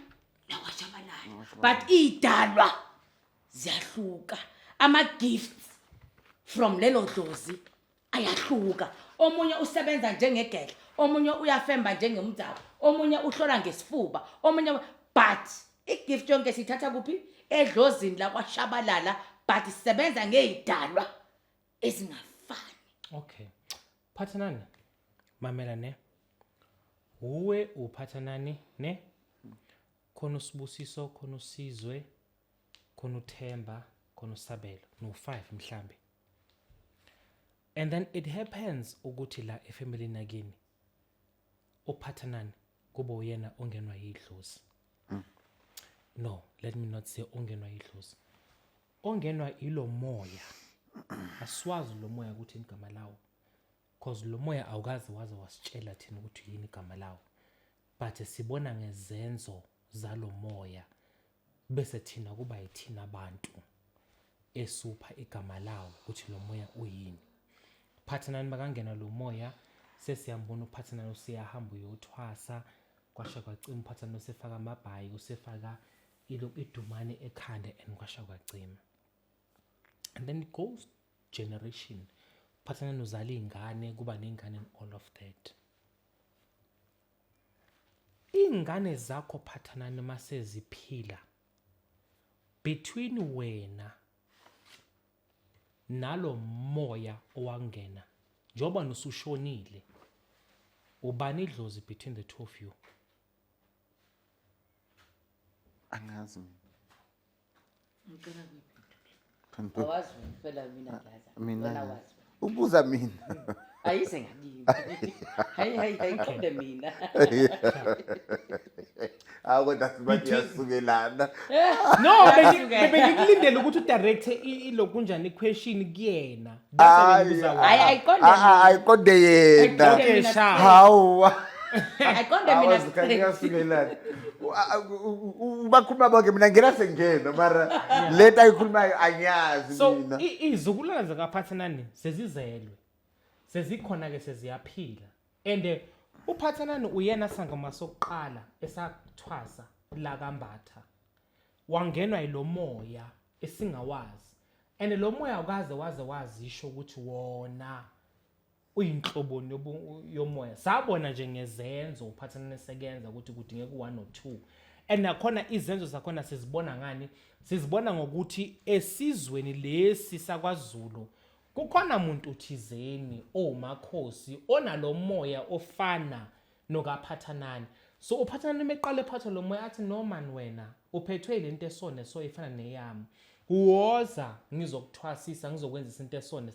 lakwaShabalala, but idalwa ziyahluka, ama gifts from lelo dlozi ayahluka. Omunye usebenza njengegedla, omunye uyafemba njengemdzaba, omunye uhlola ngesifuba, omunye, but igift yonke siyithatha kuphi? Edlozini lakwaShabalala, but sisebenza ngezidalwa ezingafani. Okay. Phathanani. Mamela ne. Uwe uphathanani ne? Khona uSibusiso, khona uSizwe, khona uThemba, khona uSabelo, no 5 mhlambe. And then it happens ukuthi la efamily nakini uphathanani kube uyena ongenwa yidlozi. No, let me not say ongenwa yidlozi. Ongenwa ilo moya. Aswazi lo moya ukuthi igama lawo. Because lo moya awukaze waze wasitshela thina ukuthi yini igama lawo. But sibona ngezenzo zalo moya bese thina kuba yithina abantu esupha igama lawo ukuthi lo moya uyini. Phathanani makangena lo moya sesiyambona uphathanani usiyahamba uyothwasa kwasha kwacima, uphathanani usefaka amabhayi, usefaka idumane ekhanda and kwasha kwacima. And then it goes generation. Uphathanani uzala iy'ngane, kuba ney'ngane and all of that. Iy'ngane zakho phathanani maseziphila between wena nalo moya owangena njengoba nosushonile, ubani idlozi between the two of you? Angazi mina. Ngicela kuyiphendula. Awazi phela mina ngiyazi. Mina Wena ngiyazi. wazi. Ubuza mina. Ayize ngakimi. Hayi hayi hayi qonde mina. Hawu kodwa sibathi yasukelana. No, Yasukelana. bengikulindele ukuthi udirecte ilokunjani question kuyena. That's why bengibuza wena. Hayi, ayiqonde Ah, ah, mina. ayiqonde yena. Ayiqonde Okay, mina. sharp. Hawu. Ayiqonde mina. Awazi kanti yasukelana. Bakhuluma bonke mina ngena sengena mara lento ayikhulumayo angiyazi So mina. izizukulwane zakaPhathanani sezizelwe. Sezikhona ke seziyaphila. And uPhathanani uyena sangoma sokuqala esathwasa la kaMbatha. Wangenwa yilomoya esingawazi. And lo moya ukaze waze wazisho ukuthi wona uyinhloboni yomoya. Sabona nje ngezenzo uPhathanani esekenza ukuthi kudingeka u1 no 2. And nakhona izenzo zakhona sizibona ngani? Sizibona ngokuthi esizweni lesi sakwaZulu kukhona umuntu thizeni omakhosi onalomoya ofana nokaPhathanani. So uPhathanani meqale ephatha lo moya athi no man wena uphethwe lento esone so ifana neyami. Woza ngizokuthwasisa ngizokwenzisa into esone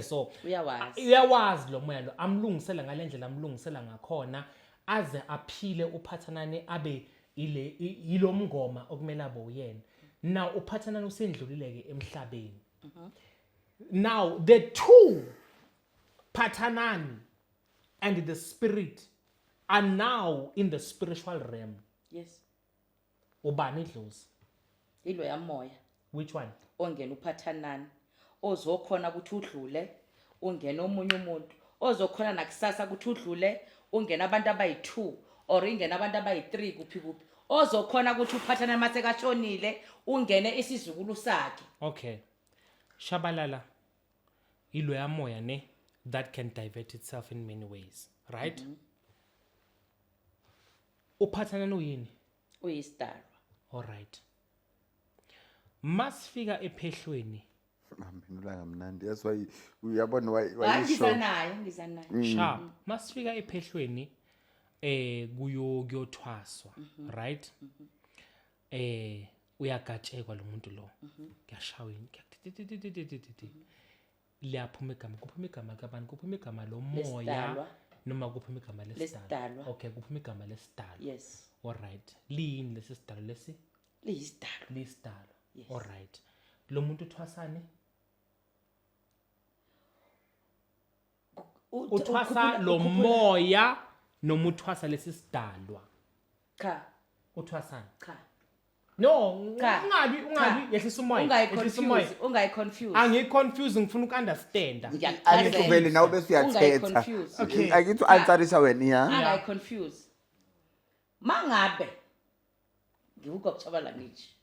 so Uyawazi. Uyawazi lo moya lo, amlungisela ngalendlela amlungisela ngakhona aze aphile uPhathanani abe ile yilo mngoma okumele abe uyena. Now uPhathanani usendlulile ke emhlabeni. Now the two Phathanani and the spirit are now in the spiritual realm. Yes. Ubani idlozi? Ilo yamoya. Which one? Ongena uPhathanani ozokhona ukuthi udlule ungena omunye umuntu ozokhona nakusasa ukuthi udlule ungena abantu abayi-2 or ingena abantu abayi-3 kuphi kuphi ozokhona ukuthi uPhathanani masekashonile ungene isizukulu sakhe. Okay. Shabalala iloya moya ne that can divert itself in many ways, right? Uphathana noyini? Uyisidalwa. All right, masifika ephehlweni. Amphendula kamnandi, that's why uyabona Hayi, wayisho. ngiza naye, ngiza naye. Sharp, masifika ephehlweni kuyothwaswa, right? Uyagatshekwa lo muntu lo, kuyashawa ini, liyaphuma igama, kuphuma igama kabani? Kuphuma igama lomoya. Lesidalwa. Noma kuphuma igama lesidalwa? Lesidalwa. Okay, kuphuma igama lesidalwa. Yes. Alright, liyini lesi sidalwa lesi? Liyisidalwa. Liyisidalwa. Yes. Alright, lo muntu uthwasane, uthwasa lo moya noma uthwasa lesi sidalwa? Cha. Uthwasana? Cha. No. Cha. Ungabi, ungabi. Cha. Yehlisa umoya, yehlisa umoya. Ungayi-confuse, ungayi-confuse. Angiyi-confuse, ngifuna uku-understanda. Angithi vele nawe bese uyathetha. Ungayi-confuse. Okay. Angithi u-answerisha wena ya. Angayi-confuse. Mangabe ngivuka kutshabala ngithi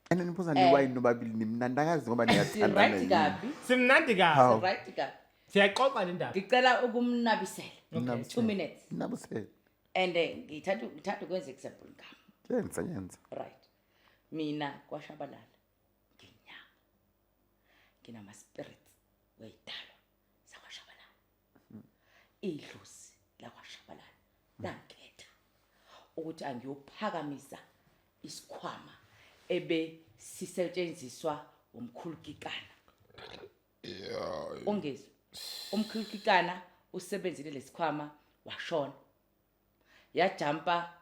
And niphuza newine nobabili, nimnandi akazi ngoba niyathandana right yini. kabi. Simnandi kabi. Hawu. Right kabi. Siyaxoxa le ndaba. Ngicela ukumnabisela. Okay. 2 minutes. Nabusele. And ngithanda ukwenza example ngami. Yenza, yenza. Right, mina kwaShabalala nginyanga, nginama-spirits wey'dalwa zakwaShabalala. Idlozi lakwaShabalala langikhetha ukuthi angiyophakamisa isikhwama ebesisetshenziswa umkhulukikana. Ungizwe, umkhulukikana usebenzile lesikhwama, washona, yajampa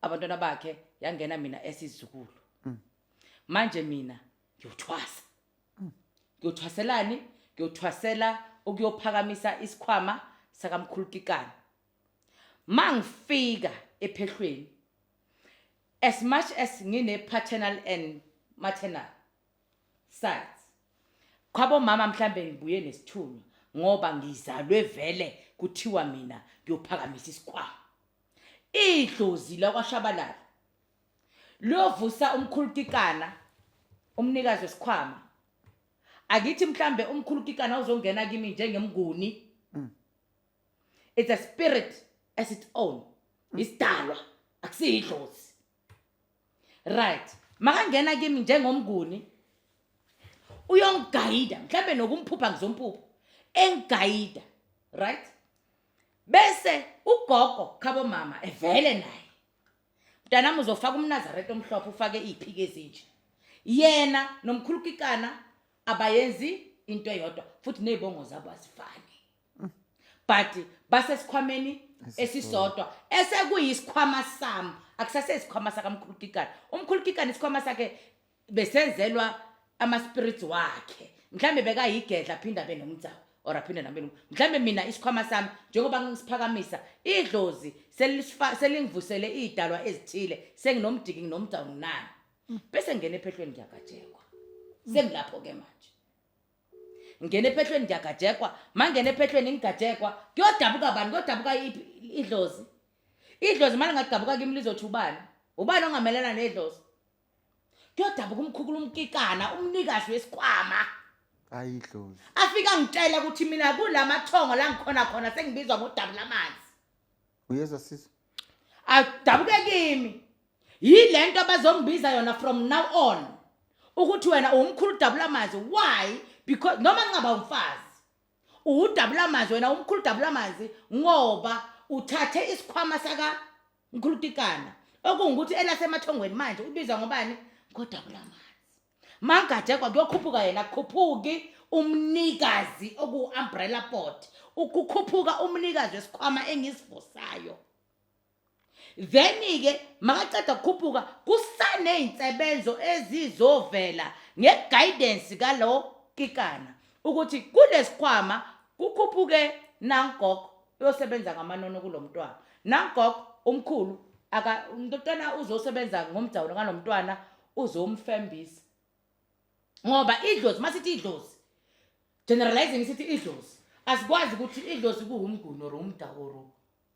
abantwana bakhe, yangena mina esizukulu. Manje mina ngiyothwasa. Ngiyothwaselani? Ngiyothwasela ukuyophakamisa isikhwama sakamkhulukikana. Mangifika ephehlweni, as much as ngine paternal and maternal sides khwabo mama, mhlambe ngibuye nesithunywa ngoba ngizalwe vele kuthiwa mina ngiyophakamisa isikhwama. Idlozi lakwaShabalala liyovusa umkhulukikana, umnikazi wesikhwama. Akithi mhlambe umkhulukikana uzongena kimi njengemnguni. It's a spirit as its own, isidalwa, akusiyidlozi, right? Makangena kimi njengomnguni uyongigayida, mhlambe nokumphupha ngizomphupha engigayida, right? Bese ugogo khabo mama evele naye, mntanami uzofaka umnazaretha omhlophe, ufake iy'phiki ezinje. Yena nomkhulukikana abayenzi into eyodwa, futhi ney'bongo zabo azifani, but basesikhwameni esisodwa esekuyisikhwama sami. Akusasesikhwama sakamkhulukikana. Umkhulukikana isikhwama sakhe besenzelwa ama-spirits wakhe, mhlambe bekayigedla, aphinde abe nomdzawo or aphinde nabe. Mhlambe mina isikhwama sami njengoba ngisiphakamisa, idlozi selingivusele iy'dalwa ezithile, senginomdiki, nginomdzawo, nginani. Bese ngingena ephehlweni, ngiyagajekwa. Sengilapho-ke manje, ngena ephehlweni, ngiyagajekwa. Mangena ephehlweni ngigajekwa, kuyodabuka bani? Kuyodabuka idlozi. Idlozi mali ngadabuka kimi lizothi ubani? Ubani ongamelana nedlozi? Kuyodabuka umkhukula, umkikana, umnikazi wesikhwama. Ayidlozi. Afika ngitshela ukuthi mina kulamathongo la ngikhona khona sengibizwa ngodabu lamanzi. Uyezwa sisi? Adabuke kimi, yile nto abazongibiza yona from now on, ukuthi wena uwumkhulu dabula amanzi. Why? Because noma ngingaba umfazi, uwudabula amanzi wena, umkhulu dabula amanzi, ngoba uthathe isikhwama saka mkhulutikana, okungukuthi elasemathongweni manje ubizwa ngobani? Ngodabula amanzi. Mangajekwa kuyokhuphuka yena, kukhuphuki umnikazi oku-umbrella board, ukukhuphuka umnikazi wesikhwama engisivusayo. Then-ke makaceda kukhuphuka, kusaney'nsebenzo ezizovela nge-guidance kalo kikana ukuthi kulesikhwama kukhuphuke nangogo uyosebenza ngamanono kulo mntwana, nangogo umkhulu aka umntwana uzosebenza ngomdzawulo ngalo mntwana, uzomfembisa. Ngoba idlozi, masithi idlozi, generalizing, sithi idlozi, asikwazi ukuthi idlozi kuwumnguni or umda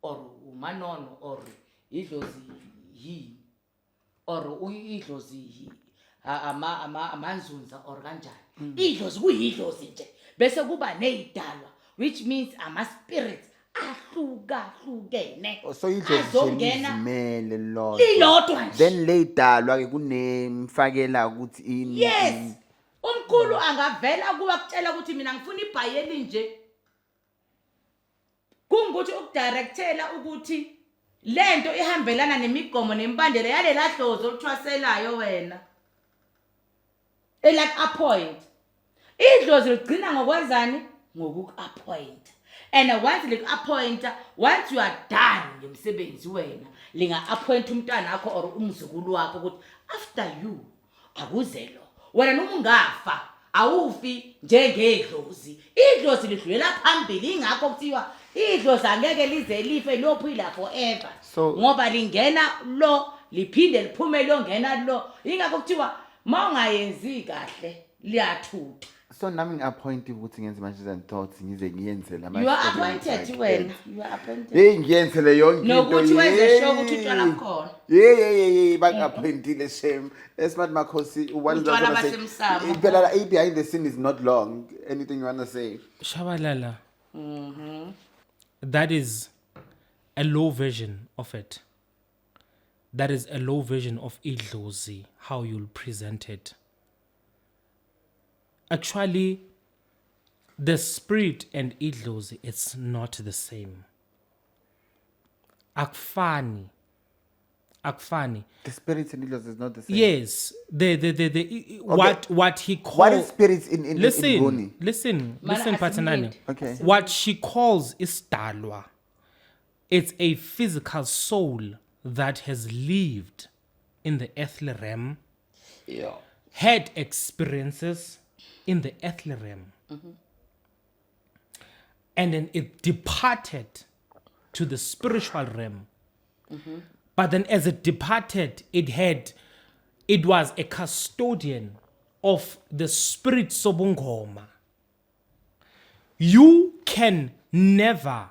or umanono or idlozi yini or idlozi. Amanzunza or kanjani. Idlozi kuyidlozi nje, bese kuba nezidalwa, which means ama spirits ahlukahlukene. Oh, so idlozi nje azongena lizimele lodwa. Lilodwa nje. Then leyidalwa ke kunemfakela ukuthi ini. Yes, umkhulu angavela kuba kutshela ukuthi mina ngifuna ibhayeli nje, kungukuthi ukudirectela ukuthi lento ihambelana nemigomo nemibandela yalela dlozi oluthwaselayo wena, elak appoint. Idlozi ligcina ngokwenzani? Ngokuku-appoint. And once liku-appointa, once you are done ngomsebenzi wena, linga-appoint umntwana wakho or umzukulu wakho ukuthi after you akuze lo. Wena noma ungafa, awufi njengedlozi, idlozi lidlulela phambili. Ingakho kuthiwa idlozi angeke lize life, liyophila forever, ngoba lingena lo, liphinde liphume liyongena lo. Ingakho kuthiwa ma ungayenzi kahle liyathutha. So nami ngi-appointed ukuthi ngenze Matches and Thoughts, ngize ngiyenze la. You are appointed wena, you are appointed. Hey, ngiyenzele yonke into. Nokuthi wenze sure ukuthi utshwala bukhona. Hey, hey, hey, hey, bang-appointile shame. Smart Makhosi, what is Utshwala that gonna say? basemsamo. Phela la, behind the scene is not long. Anything you wanna say? Shabalala. That is a low version of it. That is a low version of idlozi, how you'll present it. Actually, the spirit and idlozi, it's not the same. Akufani. Akufani. The spirit and idlozi is not the same. Yes, the what he called. What is spirits in Listen, Nguni? listen, Mana listen, Pathanani. asimlindi. Okay. What she calls isdalwa, it's a physical soul that has lived in the earthly realm, had experiences in the earthly realm, and then it departed to the spiritual realm. But then as it departed, it was a custodian of the spirit sobungoma. You can never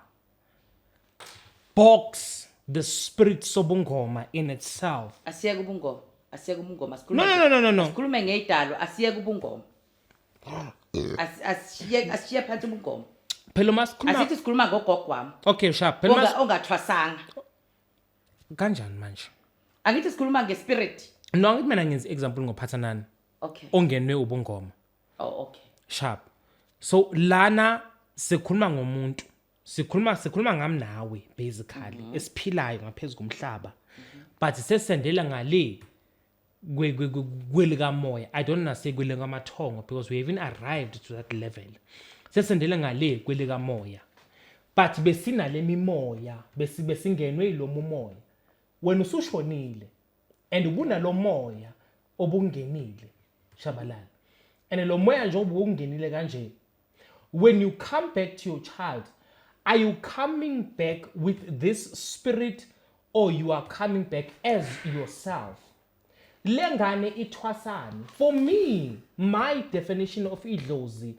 box the spirit sobungoma in itself. Asiyeke ubungoma, asiyeke ubungoma. No, no, no, no, no, no. Sikhulume ngey'dalo, asiyeke ubungoma. Asishiye phansi ubungoma. Phela uma sikhuluma Asithi sikhuluma ngogogo wami Okay, sharp. Phela ongathwasanga. Kanjani manje? Angithi sikhuluma ngespirit? No, angithi mina ngenza example ngophathanani ongenwe ubungoma. Oh, okay. Sharp. So lana sikhuluma ngomuntu. Sikhuluma ngami nawe basically, esiphilayo ngaphezulu komhlaba. But sesendela ngale kwelikamoya. I don't wanna say kwelikamathongo because we haven't arrived to that level. Sesendela ngale kwelikamoya. But besinale mimoya, besingenwe yilomo moya. Wena usushonile and ubunalo moya obungenile, Shabalala. And lo moya njengoba ungenile kanje, when you come back to your child, are you coming back with this spirit or you are coming back as yourself? Le ngane ithwasani? For me, my definition of idlozi,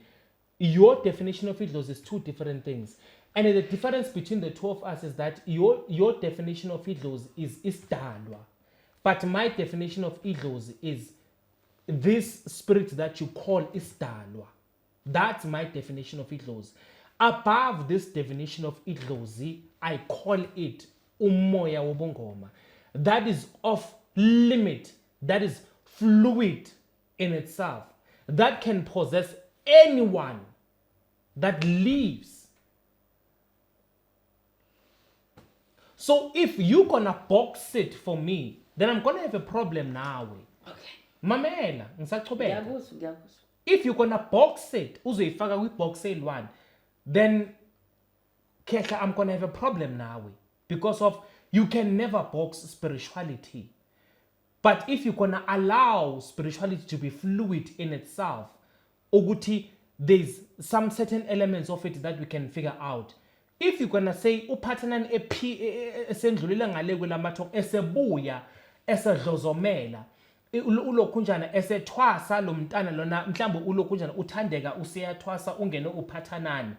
your definition of idlozi is two different things. And the difference between the two of us is that your definition of idlozi is isdalwa. But my definition of idlozi is this spirit that you call isdalwa. That's my definition of idlozi. Above this definition of idlozi, I call it umoya wobungoma. That is off limit, that is fluid in itself, that can possess anyone that lives. So if you're gonna box it for me, then I'm gonna have a problem now. Okay. Mamela, ngisachubeka. Ngiyakuzwa, ngiyakuzwa. If you're gonna box it, uzoyifaka kwi-box eyi-one, then Khehla, I'm gonna have a problem now because of you can never box spirituality. But if you're gonna allow spirituality to be fluid in itself, ukuthi there's some certain elements of it that we can figure out. If you're gonna say uphathanani esendlulile ngale kwelamathongo, esebuya esedlozomela, ulokhunjana esethwasa lo mntana lona, mhlawumbe ulokhunjana uthandeka useyathwasa, ungene uphathanani,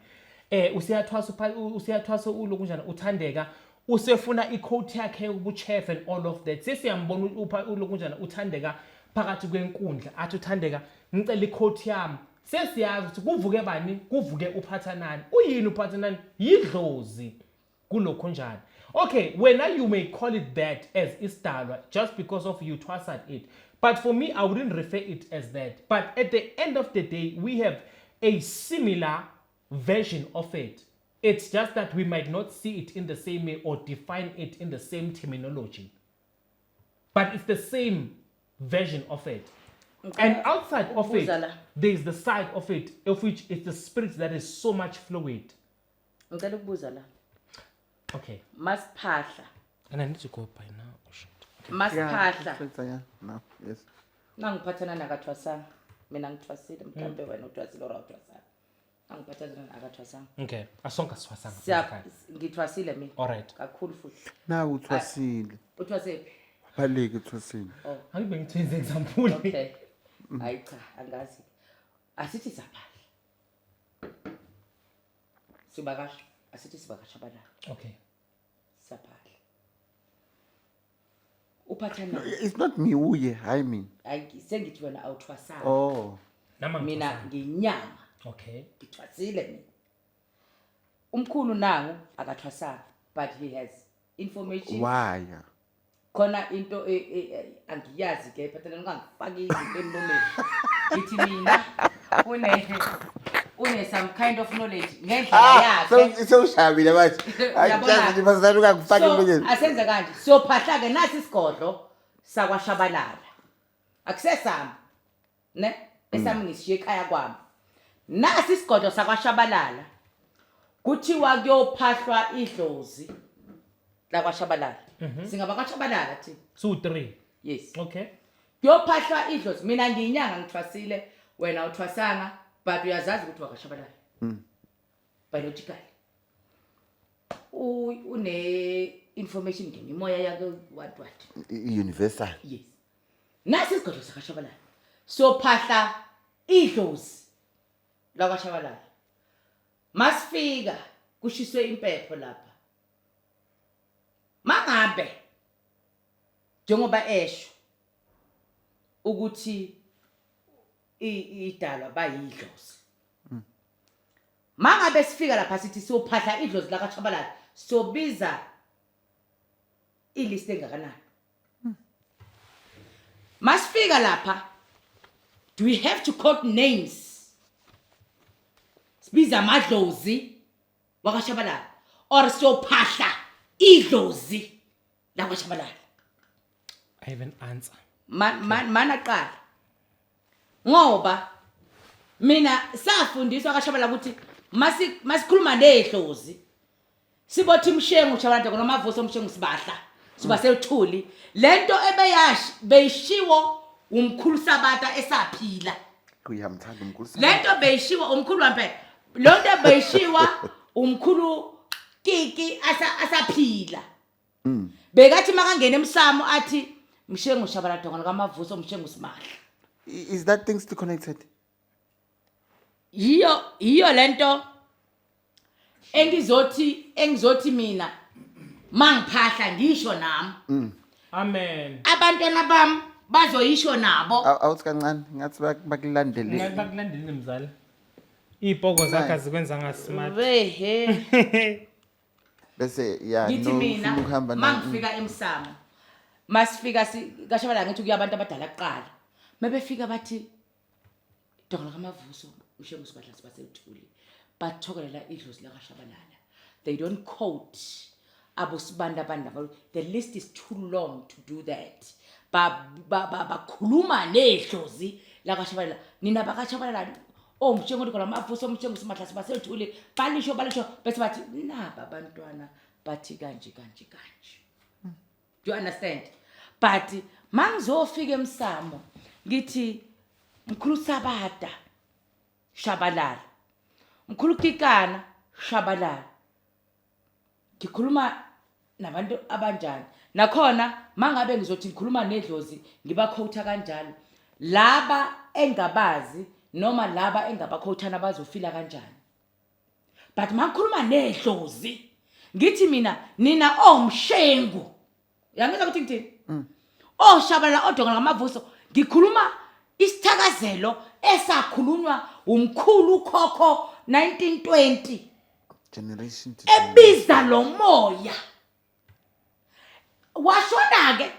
useyathwasa, useyathwasa ulokhunjana uthandeka, usefuna icoat yakhe yobuchef and all of that, sesiyambona ulokhunjana uthandeka. phakathi kwenkundla athi uthandeka ngicela icoat yami sesiyazi ukuthi kuvuke bani kuvuke uphathanani uyini uphathanani yidlozi kulokho njani okay wena you may call it that as isidalwa just because of you twasad it but for me i wouldn't refer it as that but at the end of the day we have a similar version of it it's just that we might not see it in the same way or define it in the same terminology but it's the same version of it and outside of it Ukubuza la. there is the side of it of which is the spirit that is so much fluid Ngicela ukubuza la. okay Masiphahla. and i need to go by now oh shit okay. Masiphahla. Yeah, no, yes. Nangiphathana nakathwasanga. Mina ngithwasile mhlambe wena uthwasile or awuthwasanga. Angiphathana nakathwasanga. okay asonke asithwasanga Siya ngithwasile mina. all right Kakhulu futhi. Nawu uthwasile. Uthwasephi? Baleke uthwasile. angibe ngithenze example Okay. Hayi cha, angazi. Asithi siyaphahla. Sibakasha, asithi sibakasha bana. okay Siyaphahla. Uphathana. It's not me uye, hayi mina. Hayi sengithi wena awuthwasanga. Oh. nama Mina ngithwasanga. ngiyinyama. okay Ngithwasile mina. Umkhulu nangu akathwasanga but he has information. Waya. Khona into angiyazi ke phathana ungangifaki izinto emlomeni. Ngithi mina une some kind of knowledge ngendlela Ah, yakhe. sewushabile manje. Hayi Uyabona? nje basana ungangifaki So, emlonyeni. asenze kanje siyophahla ke nasi isigodlo sakwaShabalala akusesami ne esami ngishiye ekhaya kwami nasi isigodlo sakwaShabalala kuthiwa kuyophahlwa idlozi lakwaShabalala singaba kwaShabalala thina 2 3 yes okay kuyophahlwa idlozi mina ngiyinyanga ngithwasile wena uthwasanga but uyazazi ukuthi wakashabalala biologically une information ngemimoya yake what what Universal. yes nasi isigodlo sakashabalala siyophahla idlozi lakashabalala masifika kushiswe impepho lapha mangabe njengoba esho ukuthi idalwa bayidlozi mangabe sifika lapha sithi siyophahla idlozi lakaShabalala siyobiza ilist engakanani masifika lapha do we have to quote names sibiza amadlozi wakashabalala or siyophahla idlozi lakwaShabalala i have an answer mana qala ngoba mina safundiswa kaShabalala ukuthi masikhuluma nedlozi sibothi mshengu Shabalala noma mavuso mshengu sibahla siba sekuthuli lento ebeyashi beyishiwo umkhulu Sabata esaphila Uyamthanda umkhulu. lento beyishiwa umkhulu wampela lonto beyishiwa umkhulu Kiki asaphila bekathi makangena emsamo athi mshengu Shabalala dongana kaMavuso mshengu simahla Is that thing still connected? Yiyo lento engizothi mina mangiphahla ngisho nami amen abantwana bami bazoyisho nabo Awuthi kancane ngathi bakulandele. ngathi bakulandelile mzali iy'poko zakhe azikwenza ngasmart wehe Bese ya ngithi no mina ufuna ukuhamba na. mangifika emsamo masifika kaShabalala ngithi kuya abantu abadala kuqala mebefika bathi Dongana kaMavuso ushengu sibadla sibasethuli bathokolela idlozi lakaShabalala they don't quote abosibanda abantu the list is too long to do that bakhuluma nedlozi lakaShabalala nina bakaShabalala oh mshengu ndikola mavuso mshengu simadla sibasethuli balisho bese bathi naba abantwana bathi kanje kanje kanje do you understand but mangizofika emsamo ngithi mkhulu Sabata Shabalala mkhulu Kikana Shabalala ngikhuluma nabantu abanjani nakhona mangabe ngizothi ngikhuluma nedlozi ngibakhowutha kanjalo laba engabazi noma laba engabakhowuthana bazofila kanjani but mangikhuluma nedlozi ngithi mina nina omshengu yangizwa ukuthi ngithini oshabalala odonga ngamavuso Ngikhuluma isithakazelo esakhulunywa umkhulu ukhokho 1920 Generation to generation. Ebiza lo moya. Washona ke,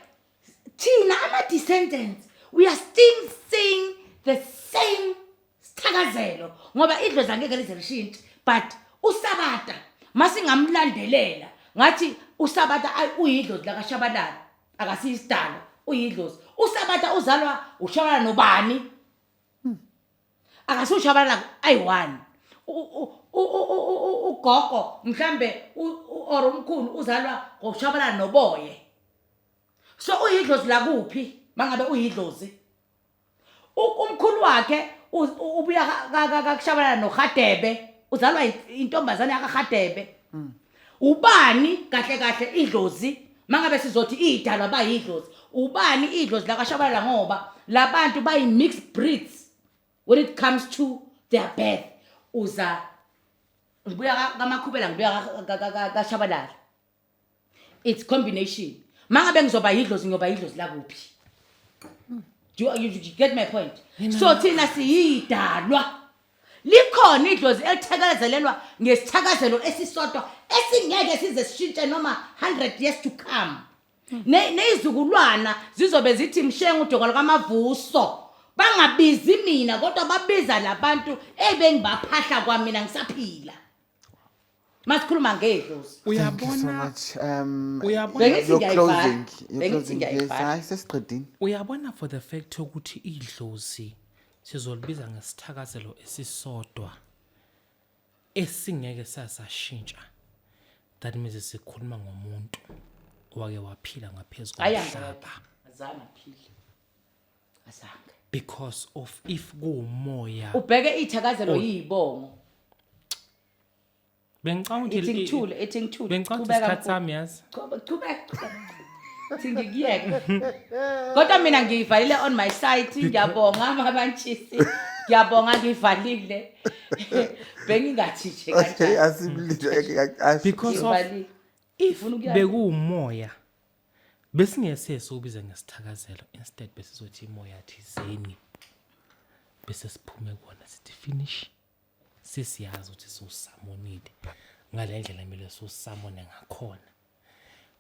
thina ama descendants, we are still seeing the same sithakazelo, ngoba idlozi angeke lize lishintshe. But usabata, masingamlandelela ngathi usabata, ay, uyidlozi lakaShabalala, akasiyisidalo, uyidlozi. Usabata uzalwa uShabalala nobani? Akasushabalala ayi-one. Ugogo mhlambe or umkhulu uzalwa ngoshabalala noboye, so uyidlozi lakuphi mangabe uyidlozi? Umkhulu wakhe ubuya kakushabalala noHadebe, uzalwa intombazane yakaHadebe. Ubani kahle kahle idlozi? Mangabe sizothi idalwa bayidlozi, ubani idlozi lakaShabalala? Ngoba labantu bayi-mixed breeds when it comes to their birth. Uza ngibuya kaMakhubela, ngibuya kaShabalala, it's combination. Mangabe ngizoba yidlozi, ngiyoba yidlozi lakuphi? Do you get my point? So thina siyidalwa, likhona idlozi elithakazelelwa ngesithakazelo esisodwa esingeke size sishintshe noma 100 years to come. Neyizukulwana zizobe zithi mshengu udonga lukamavuso, bangabizi mina, kodwa babiza labantu ebengibaphahla kwamina ngisaphila, masikhuluma ngedlozi. Thank you so Uyabona much. Uyabona- Your Bengithi closing. Your Bengithi closing. Yes, ngiyayivala. hayi, sesiqedile. Uyabona, for the fact yokuthi idlozi sizolibiza ngesithakazelo esisodwa esingeke sasashintsha, that means sikhuluma ngomuntu owake waphila ngaphezu Hayi, komhlaba. Azange aphile, azange. Because of if kuwumoya Ubheke iy'thakazelo yiy'bongo. Bengicabanga ukuthi Ithi ngithule, ithi ngithule. Bengicabanga ukuthi Qhubeka, isikhathi mkhulu. sami, yazi. Qhubeka, qhubeka. Thi ngikuyeke, kodwa mina ngiyivalile on my side. Ngiyabonga, mabantshisi, ngiyabonga, ngiyivalile, bengingathi nje Okay, kanjani. asimlinde. Because of Ngiyivalile. if Ufuna ukuya- bekuwumoya, besingese siwubiza ngesithakazelo, instead besizothi imoya thizeni, bese siphume kuwona, sithi finish, sesiyazi ukuthi siwusamonile ngale ndlela kumele siwusamone ngakhona.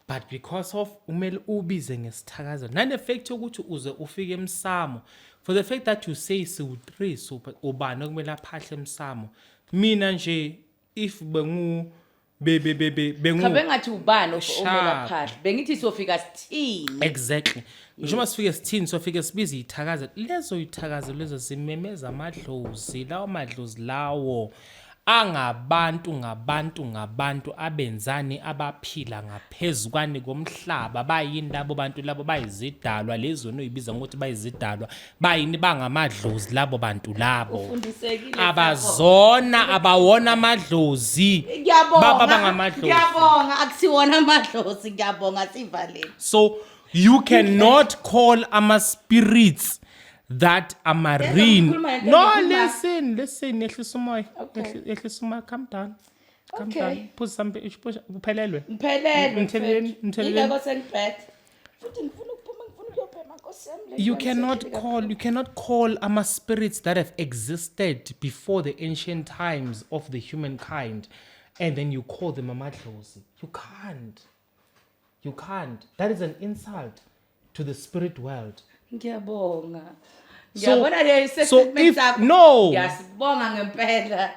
But because of umele ubize ngesithakazelo, nane-fact yokuthi uze ufike emsamo, for the fact that you say siwu-three super, ubani okumele aphahle emsamo? Mina nje if bengu be be be be bengu Cha, bengathi ubani omele Sharp. aphahla, bengithi sofika sithini. Exactly, ngisho sifike sithini, sofike sibize iy'thakazelo lezo, y'thakazelo lezo zimemeza amadlozi lawo, madlozi lawo angabantu, ngabantu, ngabantu abenzani, abaphila ngaphezu kwani komhlaba. Bayini labo bantu labo? Bayizidalwa lezi wena oyibiza ngokuthi bayizidalwa. Bayini? Bangamadlozi labo bantu labo. Ufundisekile. Abazona, abawona amadlozi. Ngiyabonga. Baba bangamadlozi. Ngiyabonga, akusiwona amadlozi, ngiyabonga, sivaleni. So you cannot call ama spirits that are marine. Ngikhuluma ngento No, engikhuluma- listen, listen, yehlisa umoya. Okay. Yehlisa umoya, calm down. Calm Okay. down. Phuza something, uphelelwe. Ngiphelelwe. Ngitheleleni, Mfethu. ngitheleleni. Yingakho sengiphethe futhi ngifuna ukuphuma, ngifuna ukuyobhema, nkosi yami, le You nto cannot angisehleli. call ama spirits that have existed before the ancient times of the humankind and then you call them amadlozi. You can't. You can't. That is an insult to the spirit world. Ngiyabonga. Ngiyabona le So statement sakho. no. Ngiyasibonga ngempela,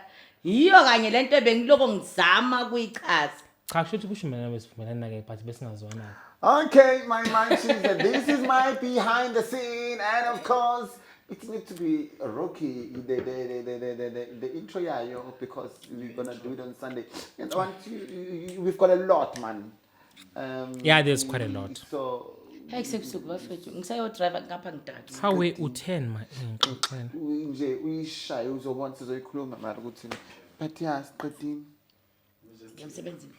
yiyo kanye lento ebengiloko ngizama kuyichaza. Cha, kusho ukuthi kusho mina besivumelana ke, but besingazwana. Okay, my munchies, this is my behind the scene, and of course, it needs to be Rocky, the intro yayo, because we're gonna do it on Sunday. And I want to, we've got a lot, man. Yeah, there's quite a lot. So, Hey, kusebusuku bafethu, ngisayodrive ngapha, ngidakile. Hawe u10 ma ngixoxela. Nje uyishaye, uzobona sizoyikhuluma mara ukuthi, but yeah, siqedile. Ngiyamsebenzini.